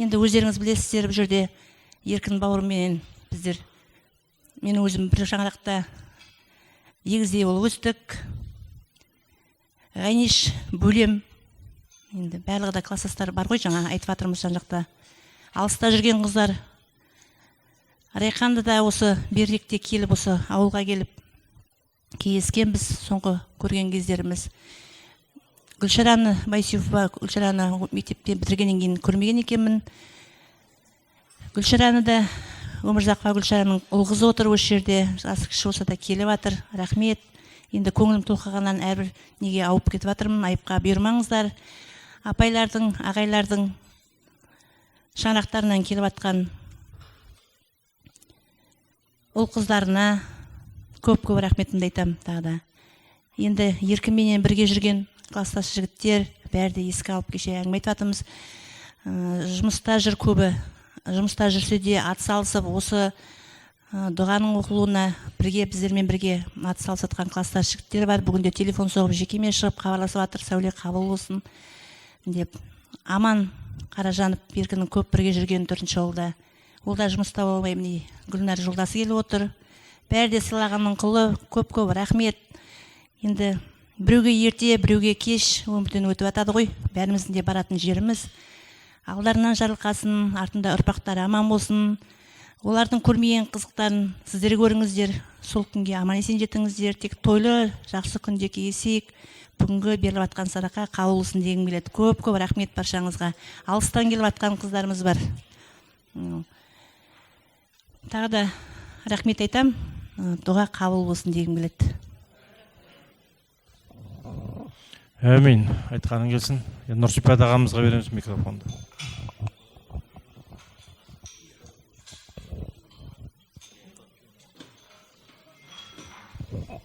Енді өздеріңіз білесіздер, бұл жерде Еркін бауырымменен біздер, мен өзім бір шаңырақта егіздей болып өстік. Ғайниш бөлем, енді барлығы да класстастар бар ғой, жаңа айтып жатырмыз жан жақта. Алыста жүрген қыздар, Райқанды да осы беріректе келіп, осы ауылға келіп кездескенбіз соңғы көрген кездеріміз. Гүлшараны Байсейфова, Гүлшараны мектептен бітіргеннен кейін көрмеген екенмін. Гүлшараны да, Өмірзақова Гүлшараның ұл қызы отыр осы жерде, жасы кіші болса да келіп жатыр. Рахмет. Енді көңілім толқығаннан әрбір неге ауып кетіп жатырмын, айыпқа бұйырмаңыздар. Апайлардың, ағайлардың шаңырақтарынан келіп жатқан ұл қыздарына көп-көп рахметімді айтамын тағы да. Енді Еркінменен бірге жүрген класстас жігіттер бәрі де еске алып кеше әңгіме айтып жатырмыз. Жұмыста жүр көбі, жұмыста жүрсе де ат салысып осы дұғаның оқылуына бірге біздермен бірге ат салысып жатқан класстас жігіттер бар. Бүгінде телефон соғып жекеме шығып хабарласып жатыр, сәуле қабыл болсын деп. Аман Қаражанов Еркіннің көп бірге жүрген төртінші ауылда. Ол да жұмыста болмай, міне Гүлнар жолдасы келіп отыр. Бәрі де сыйлағанның құлы, көп-көп рахмет. Енді біреуге ерте, біреуге кеш өмірден өтіп жатады ғой. Бәріміздің де баратын жеріміз. Алдарынан жарылқасын, артында ұрпақтары аман болсын. Олардың көрмеген қызықтарын сіздер көріңіздер. Сол күнге аман есен жетіңіздер. Тек тойлы, жақсы күнде кездесейік. Бүгінгі беріліп жатқан садақа қабыл болсын дегім келеді. Көп-көп рахмет баршаңызға. Алыстан келіп жатқан қыздарымыз бар. Тағы да рахмет айтам. Дұға қабыл болсын дегім келеді. Әмин. Айтқаның келсін. Нұрсипат ағамызға береміз микрофонды.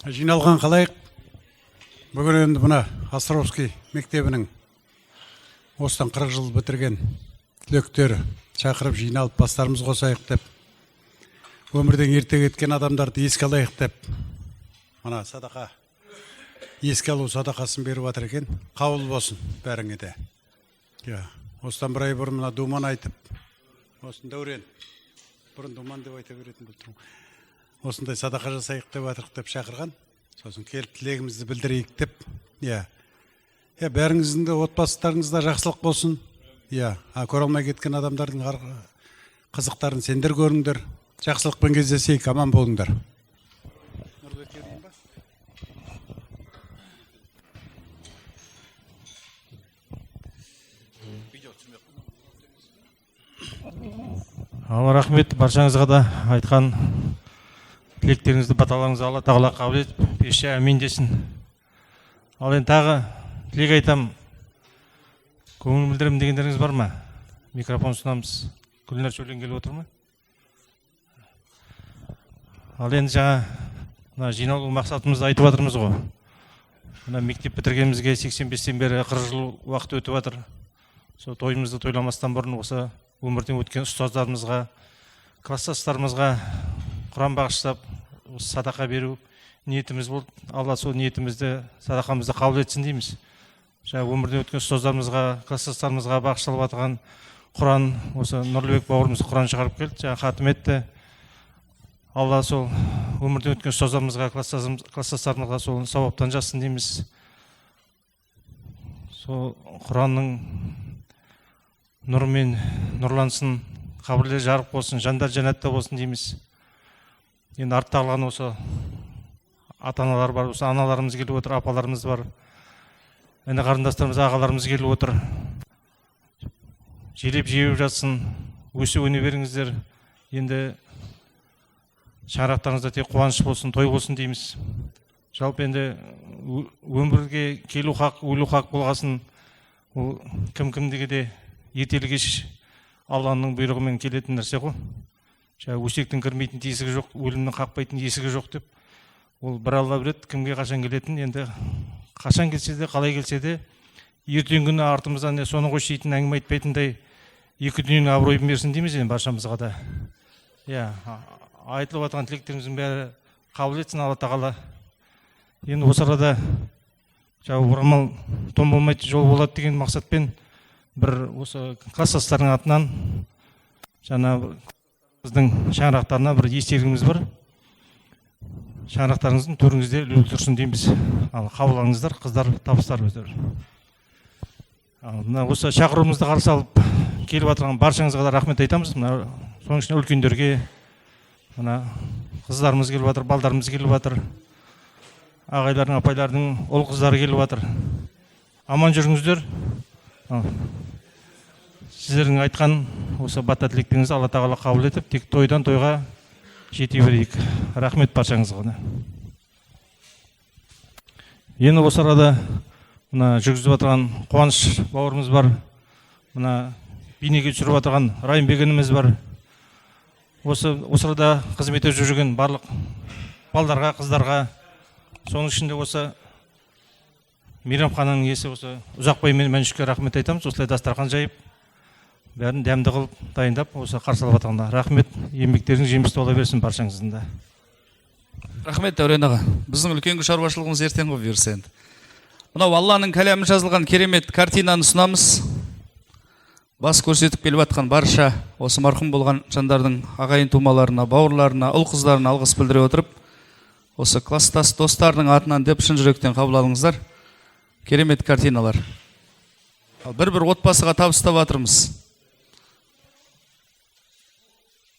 Жиналған халайық, бүгін енді мына Островский мектебінің осыдан 40 жыл бітірген түлектері шақырып жиналып бастарымыз қосайық деп, өмірден ерте кеткен адамдарды еске алайық деп, мына садақа, еске алу садақасын беріп жатыр екен. Қабыл болсын бәріңе де. Осыдан бір ай бұрын мына Думан айтып, осыны Дәурен, бұрын Думан деп айта беретін болып тұрмын, осындай садақа жасайық деп жатырық деп шақырған. Сосын келіп тілегімізді білдірейік деп. Бәріңіздің де отбасыларыңызда жақсылық болсын. Көре алмай кеткен адамдардың қызықтарын сендер көріңдер. Жақсылықпен кездесейік, аман болыңдар. Алла рахмет баршаңызға да, айтқан тілектеріңізді, баталарыңызды Алла тағала қабыл етіп, періште әмин десін. Ал енді тағы тілек айтам, көңіл білдіремін дегендеріңіз бар ма? Микрофон ұсынамыз. Гүлнар Шөлен келіп отыр ма? Ал енді жаңа мына жиналу мақсатымызды айтып жатырмыз ғой. Мына мектеп бітіргенімізге 85-тен бері 40 жыл уақыт өтіп жатыр. Сол тойымызды тойламастан бұрын осы өмірден өткен ұстаздарымызға, класстастарымызға Құран бағыштап осы садақа беру ниетіміз болды. Алла сол ниетімізді, садақамызды қабыл етсін дейміз. Жаңа өмірден өткен ұстаздарымызға, класстастарымызға бағышталып жатқан Құран, осы Нұрлыбек бауырымыз Құран шығарып келді, жаңа хатым етті. Алла сол өмірден өткен ұстаздарымызға, класстастарымызға сол сауаптан жазсын дейміз. Сол Құранның нұрымен нұрлансын, қабірлер жарық болсын, жандар жәннатта болсын дейміз. Енді артта қалған осы ата-аналар бар, осы аналарымыз келіп отыр, апаларымыз бар, іні қарындастарымыз, ағаларымыз келіп отыр. Желеп жебеп жатсын, өсіп өне беріңіздер. Енді шаңырақтарыңызда тек қуаныш болсын, той болсын дейміз. Жалпы енді өмірге келу хақ, өлу хақ болғасын, ол кім кімдігі де ертелі кеш Алланың бұйрығымен келетін нәрсе ғой. Жаңа өсектің кірмейтін тесігі жоқ, өлімнің қақпайтын есігі жоқ деп. Ол бір Алла біледі, кімге қашан келетін. Енді қашан келсе де, қалай келсе де, ертеңгі күні артымыздан соны қойшы дейтін әңгіме айтпайтындай екі дүниенің абыройын берсін дейміз енді баршамызға да. Иә, айтылып жатқан тілектеріміздің бәрі қабыл етсін Алла тағала. Енді осы арада жаңа орамал тон болмайды, жол болады деген мақсатпен бір осы класстастардың атынан жаңа біздің шаңырақтарына бір естелігіміз бар. Шаңырақтарыңыздың төріңізде ілулі тұрсын дейміз. Ал қабыл алыңыздар, қыздар, табыстар өздері. Ал мына осы шақыруымызды қарсы алып келіп отырған баршаңызға да рахмет айтамыз. Мына соның ішінде үлкендерге, мына қыздарымыз келіп жатыр, балдарымыз келіп жатыр, ағайлардың, апайлардың ұл қыздары келіп жатыр. Аман жүріңіздер. Сіздердің айтқан осы бата тілектеріңізді Алла тағала қабыл етіп, тек тойдан тойға жете берейік. Рахмет баршаңызға. Енді осы арада мына жүргізіп отырған Қуаныш бауырымыз бар, мына бейнеге түсіріп отырған Райымбек ініміз бар. Осы арада қызмет етіп жүрген барлық балдарға, қыздарға, соның ішінде осы мейрамхананың иесі осы Ұзақбай мен Мәншүкке рахмет айтамыз. Осылай дастархан жайып, бәрін дәмді қылып дайындап, осы қарсы алып жатқанда рахмет. Еңбектеріңіз жемісті бола берсін баршаңыздың да. Рахмет, Дәурен аға. Біздің үлкен шаруашылығымыз ертең ғой бұйырса енді. Мынау Алланың кәләмі жазылған керемет картинаны ұсынамыз. Бас көрсетіп келіп жатқан барша осы марқұм болған жандардың ағайын тумаларына, бауырларына, ұл қыздарына алғыс білдіре отырып, осы класстас достарының атынан деп шын жүректен қабыл алыңыздар. Керемет картиналар. Ал бір-бір отбасыға табыстап жатырмыз.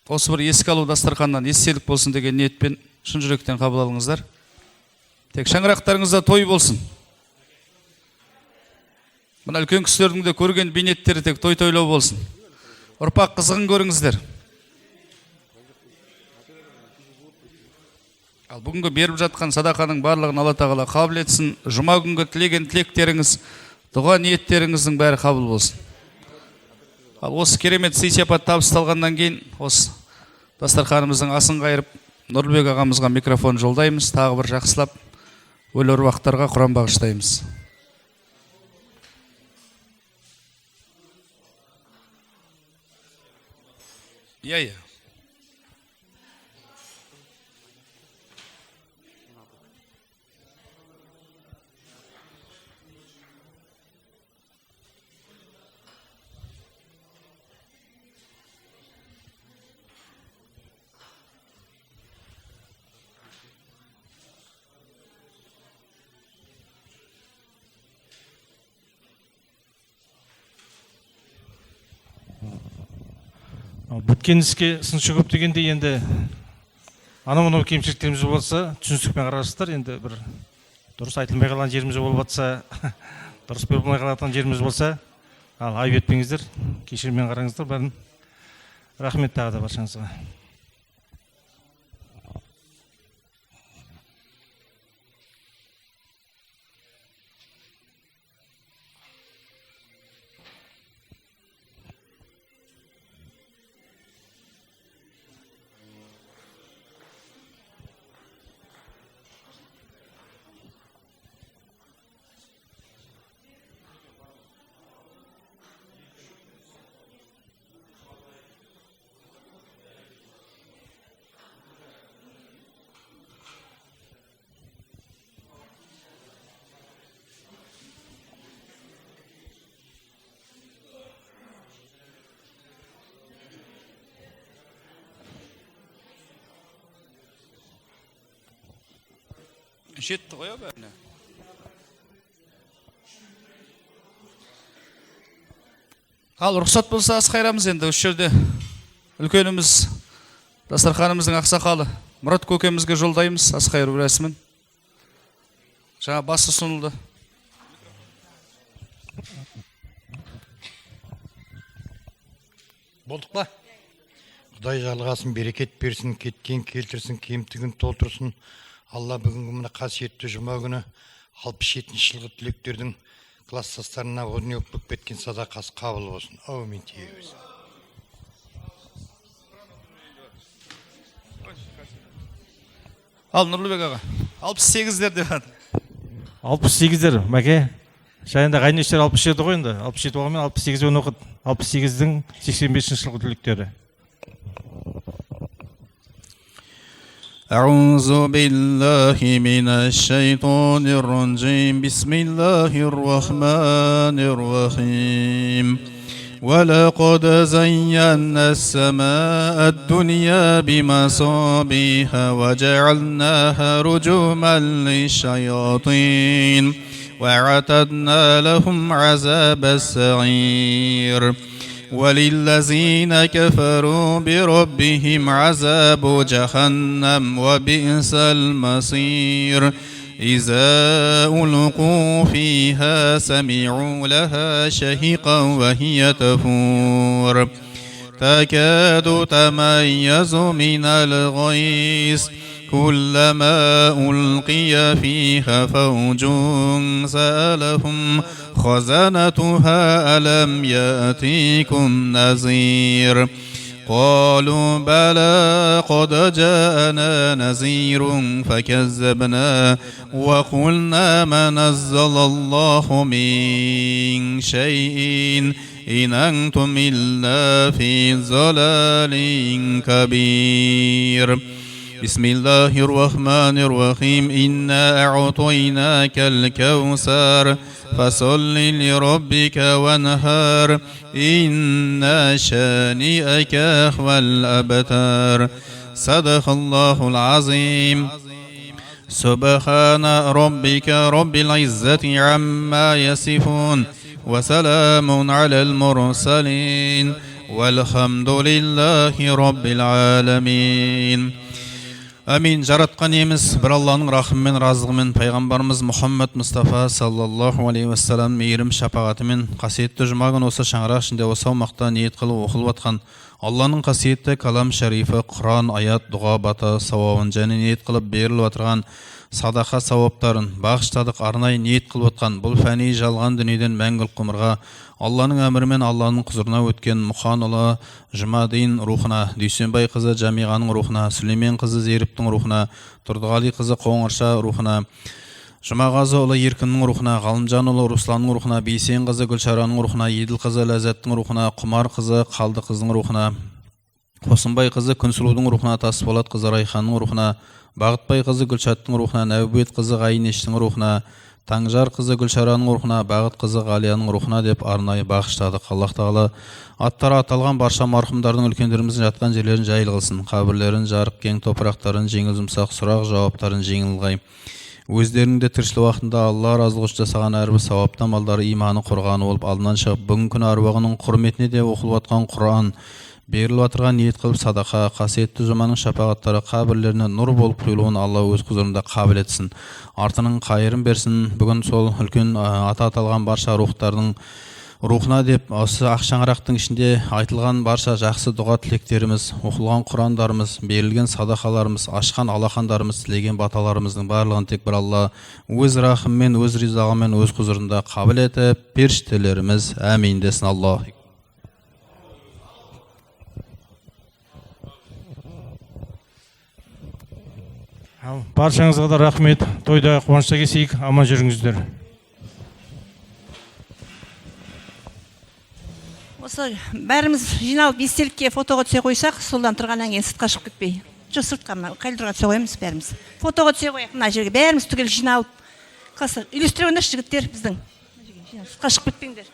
Осы бір еске алу дастарханнан естелік болсын деген ниетпен шын жүректен қабыл алыңыздар. Тек шаңырақтарыңызда той болсын. Мына үлкен кісілердің де көрген бейнеттері тек той тойлау болсын. Ұрпақ қызығын көріңіздер. Ал бүгінгі беріп жатқан садақаның барлығын Алла тағала қабыл етсін. Жұма күнгі тілеген тілектеріңіз, дұға ниеттеріңіздің бәрі қабыл болсын. Ал осы керемет сый-сияпат табысталғаннан кейін осы дастарханымыздың асын қайырып, Нұрлыбек ағамызға микрофон жолдаймыз. Тағы бір жақсылап өлі ұрпақтарға құран бағыштаймыз. Иә, иә. Біткен іске сыншы көп дегенде енді анау мынау кемшіліктеріміз болса түсіністікпен қарарсыздар. Енді бір дұрыс айтылмай қалған жеріміз болып жатса, дұрыс болмай қалатын жеріміз болса, ал айып етпеңіздер, кешіріммен қараңыздар бәрін. Рахмет тағы да баршаңызға. Жетті ғой бәріне. Ал рұқсат болса ас қайырамыз енді. Осы жерде үлкеніміз, дастарханымыздың ақсақалы Мұрат көкемізге жолдаймыз ас қайыру рәсімін. Жаңа басы ұсынылды. Болдық па? Құдай жарылғасын, берекет берсін, кеткен келтірсін, кемтігін толтырсын. Алла бүгінгі мына қасиетті жұма күні 67 жылғы түлектердің класстастарына о дүниеге болып кеткен садақасы қабыл болсын. Әумин дей берсін. Ал Нұрлыбек аға, 68-дер деп жатыр. 68-дер, мәке. Жайында ғайнештер 67 ғой енді. 67 болғанмен 68 бен оқыды. 68-дің 85 жылғы түлектері. أعوذ بالله من الشيطان الرجيم. بسم الله الرحمن الرحيم. ولقد زينا السماء الدنيا بمصابيح وجعلناها رجوما للشياطين وأعتدنا لهم عذاب السعير. وللذين كفروا بربهم عذاب جهنم وبئس المصير. إذا ألقوا فيها سمعوا لها شهقا وهي تفور تكاد تميز من الغيظ كلما ألقي فيها فوج سألهم خزنتها ألم يأتيكم نذير قالوا بلى قد جاءنا نذير فكذبنا وقلنا ما نزل الله من شيء إن أنتم إلا في ضلال كبير. بسم الله الرحمن الرحيم. إنا أعطيناك الكوثر فصل لربك وانهار إن شانئك هو الأبتر. صدق الله العظيم. سبحان ربك رب العزة عما يصفون وسلام على المرسلين والحمد لله رب العالمين. Әмин. Жаратқан иеміз бір Алланың рахымымен, разылығымен, пайғамбарымыз Мұхаммед Мұстафа саллаллаху алейхи уассалам мейірім шапағатымен қасиетті жұма күні осы шаңырақ ішінде осы аумақта ниет қылып оқылып жатқан Алланың қасиетті калам шарифі Құран, аят, дұға, бата сауабын және ниет қылып беріліп отырған садақа сауаптарын бағыштадық, арнайы ниет қылып отқан бұл фәни жалған дүниеден мәңгілік ғұмырға Алланың әмірімен Алланың құзырына өткен Мұханұлы Жұмадин рухына, Дүйсенбай қызы Жамиғаның рухына, Сүлеймен қызы Зеріптің рухына, Тұрдығали қызы Қоңырша рухына, Жұмағазыұлы Еркіннің рухына, Ғалымжанұлы Русланның рухына, Бейсен қызы Гүлшараның рухына, Еділ қызы Ләззаттың рухына, Құмар қызы Қалды қызының рухына, Қосымбай қызы Күнсұлудың рухына, Тасболат қызы Райханның рухына, Бағытбай қызы Гүлшаттың рухына, Нәубет қызы Ғайнештің рухына, Таңжар қызы Гүлшараның рухына, Бағыт қызы Ғалияның рухына деп арнайы бағыштадық. Аллах тағала аттары аталған барша марқұмдардың, үлкендеріміздің жатқан жерлерін жайлы қылсын, қабірлерін жарық, кең топырақтарын жеңіл жұмсақ, сұрақ жауаптарын жеңіл қылғай. Өздерінің де тіршілік уақытында Алла разылығы үшін жасаған әрбір сауапты амалдары иманы қорғаны болып алдынан шығып, бүгінгі күні әруағының құрметіне де оқылып жатқан Құран, беріліп отырған ниет қылып садақа, қасиетті жұманың шапағаттары қабірлеріне нұр болып құйылуын Алла өз құзырында қабыл етсін, артының қайырын берсін. Бүгін сол үлкен ата аталған барша рухтардың рухына деп осы ақ шаңырақтың ішінде айтылған барша жақсы дұға тілектеріміз, оқылған құрандарымыз, берілген садақаларымыз, ашқан алақандарымыз, тілеген баталарымыздың барлығын тек бір Алла өз рахымымен, өз ризалығымен, өз құзырында қабыл етіп, періштелеріміз әмин десін. Алла. Баршаңызға да рахмет. Тойда қуанышта келсейік, аман жүріңіздер. Осы бәріміз жиналып естелікке фотоға түсе қойсақ, солдан тұрғаннан кейін сыртқа шығып кетпей. Жоқ, сыртқа мына коридорға түсе қоямыз бәріміз. Фотоға түсе қояйық мына жерге бәріміз түгел жиналып. Класста үйлестіре қойыңдаршы жігіттер біздің. Сыртқа шығып кетпеңдер.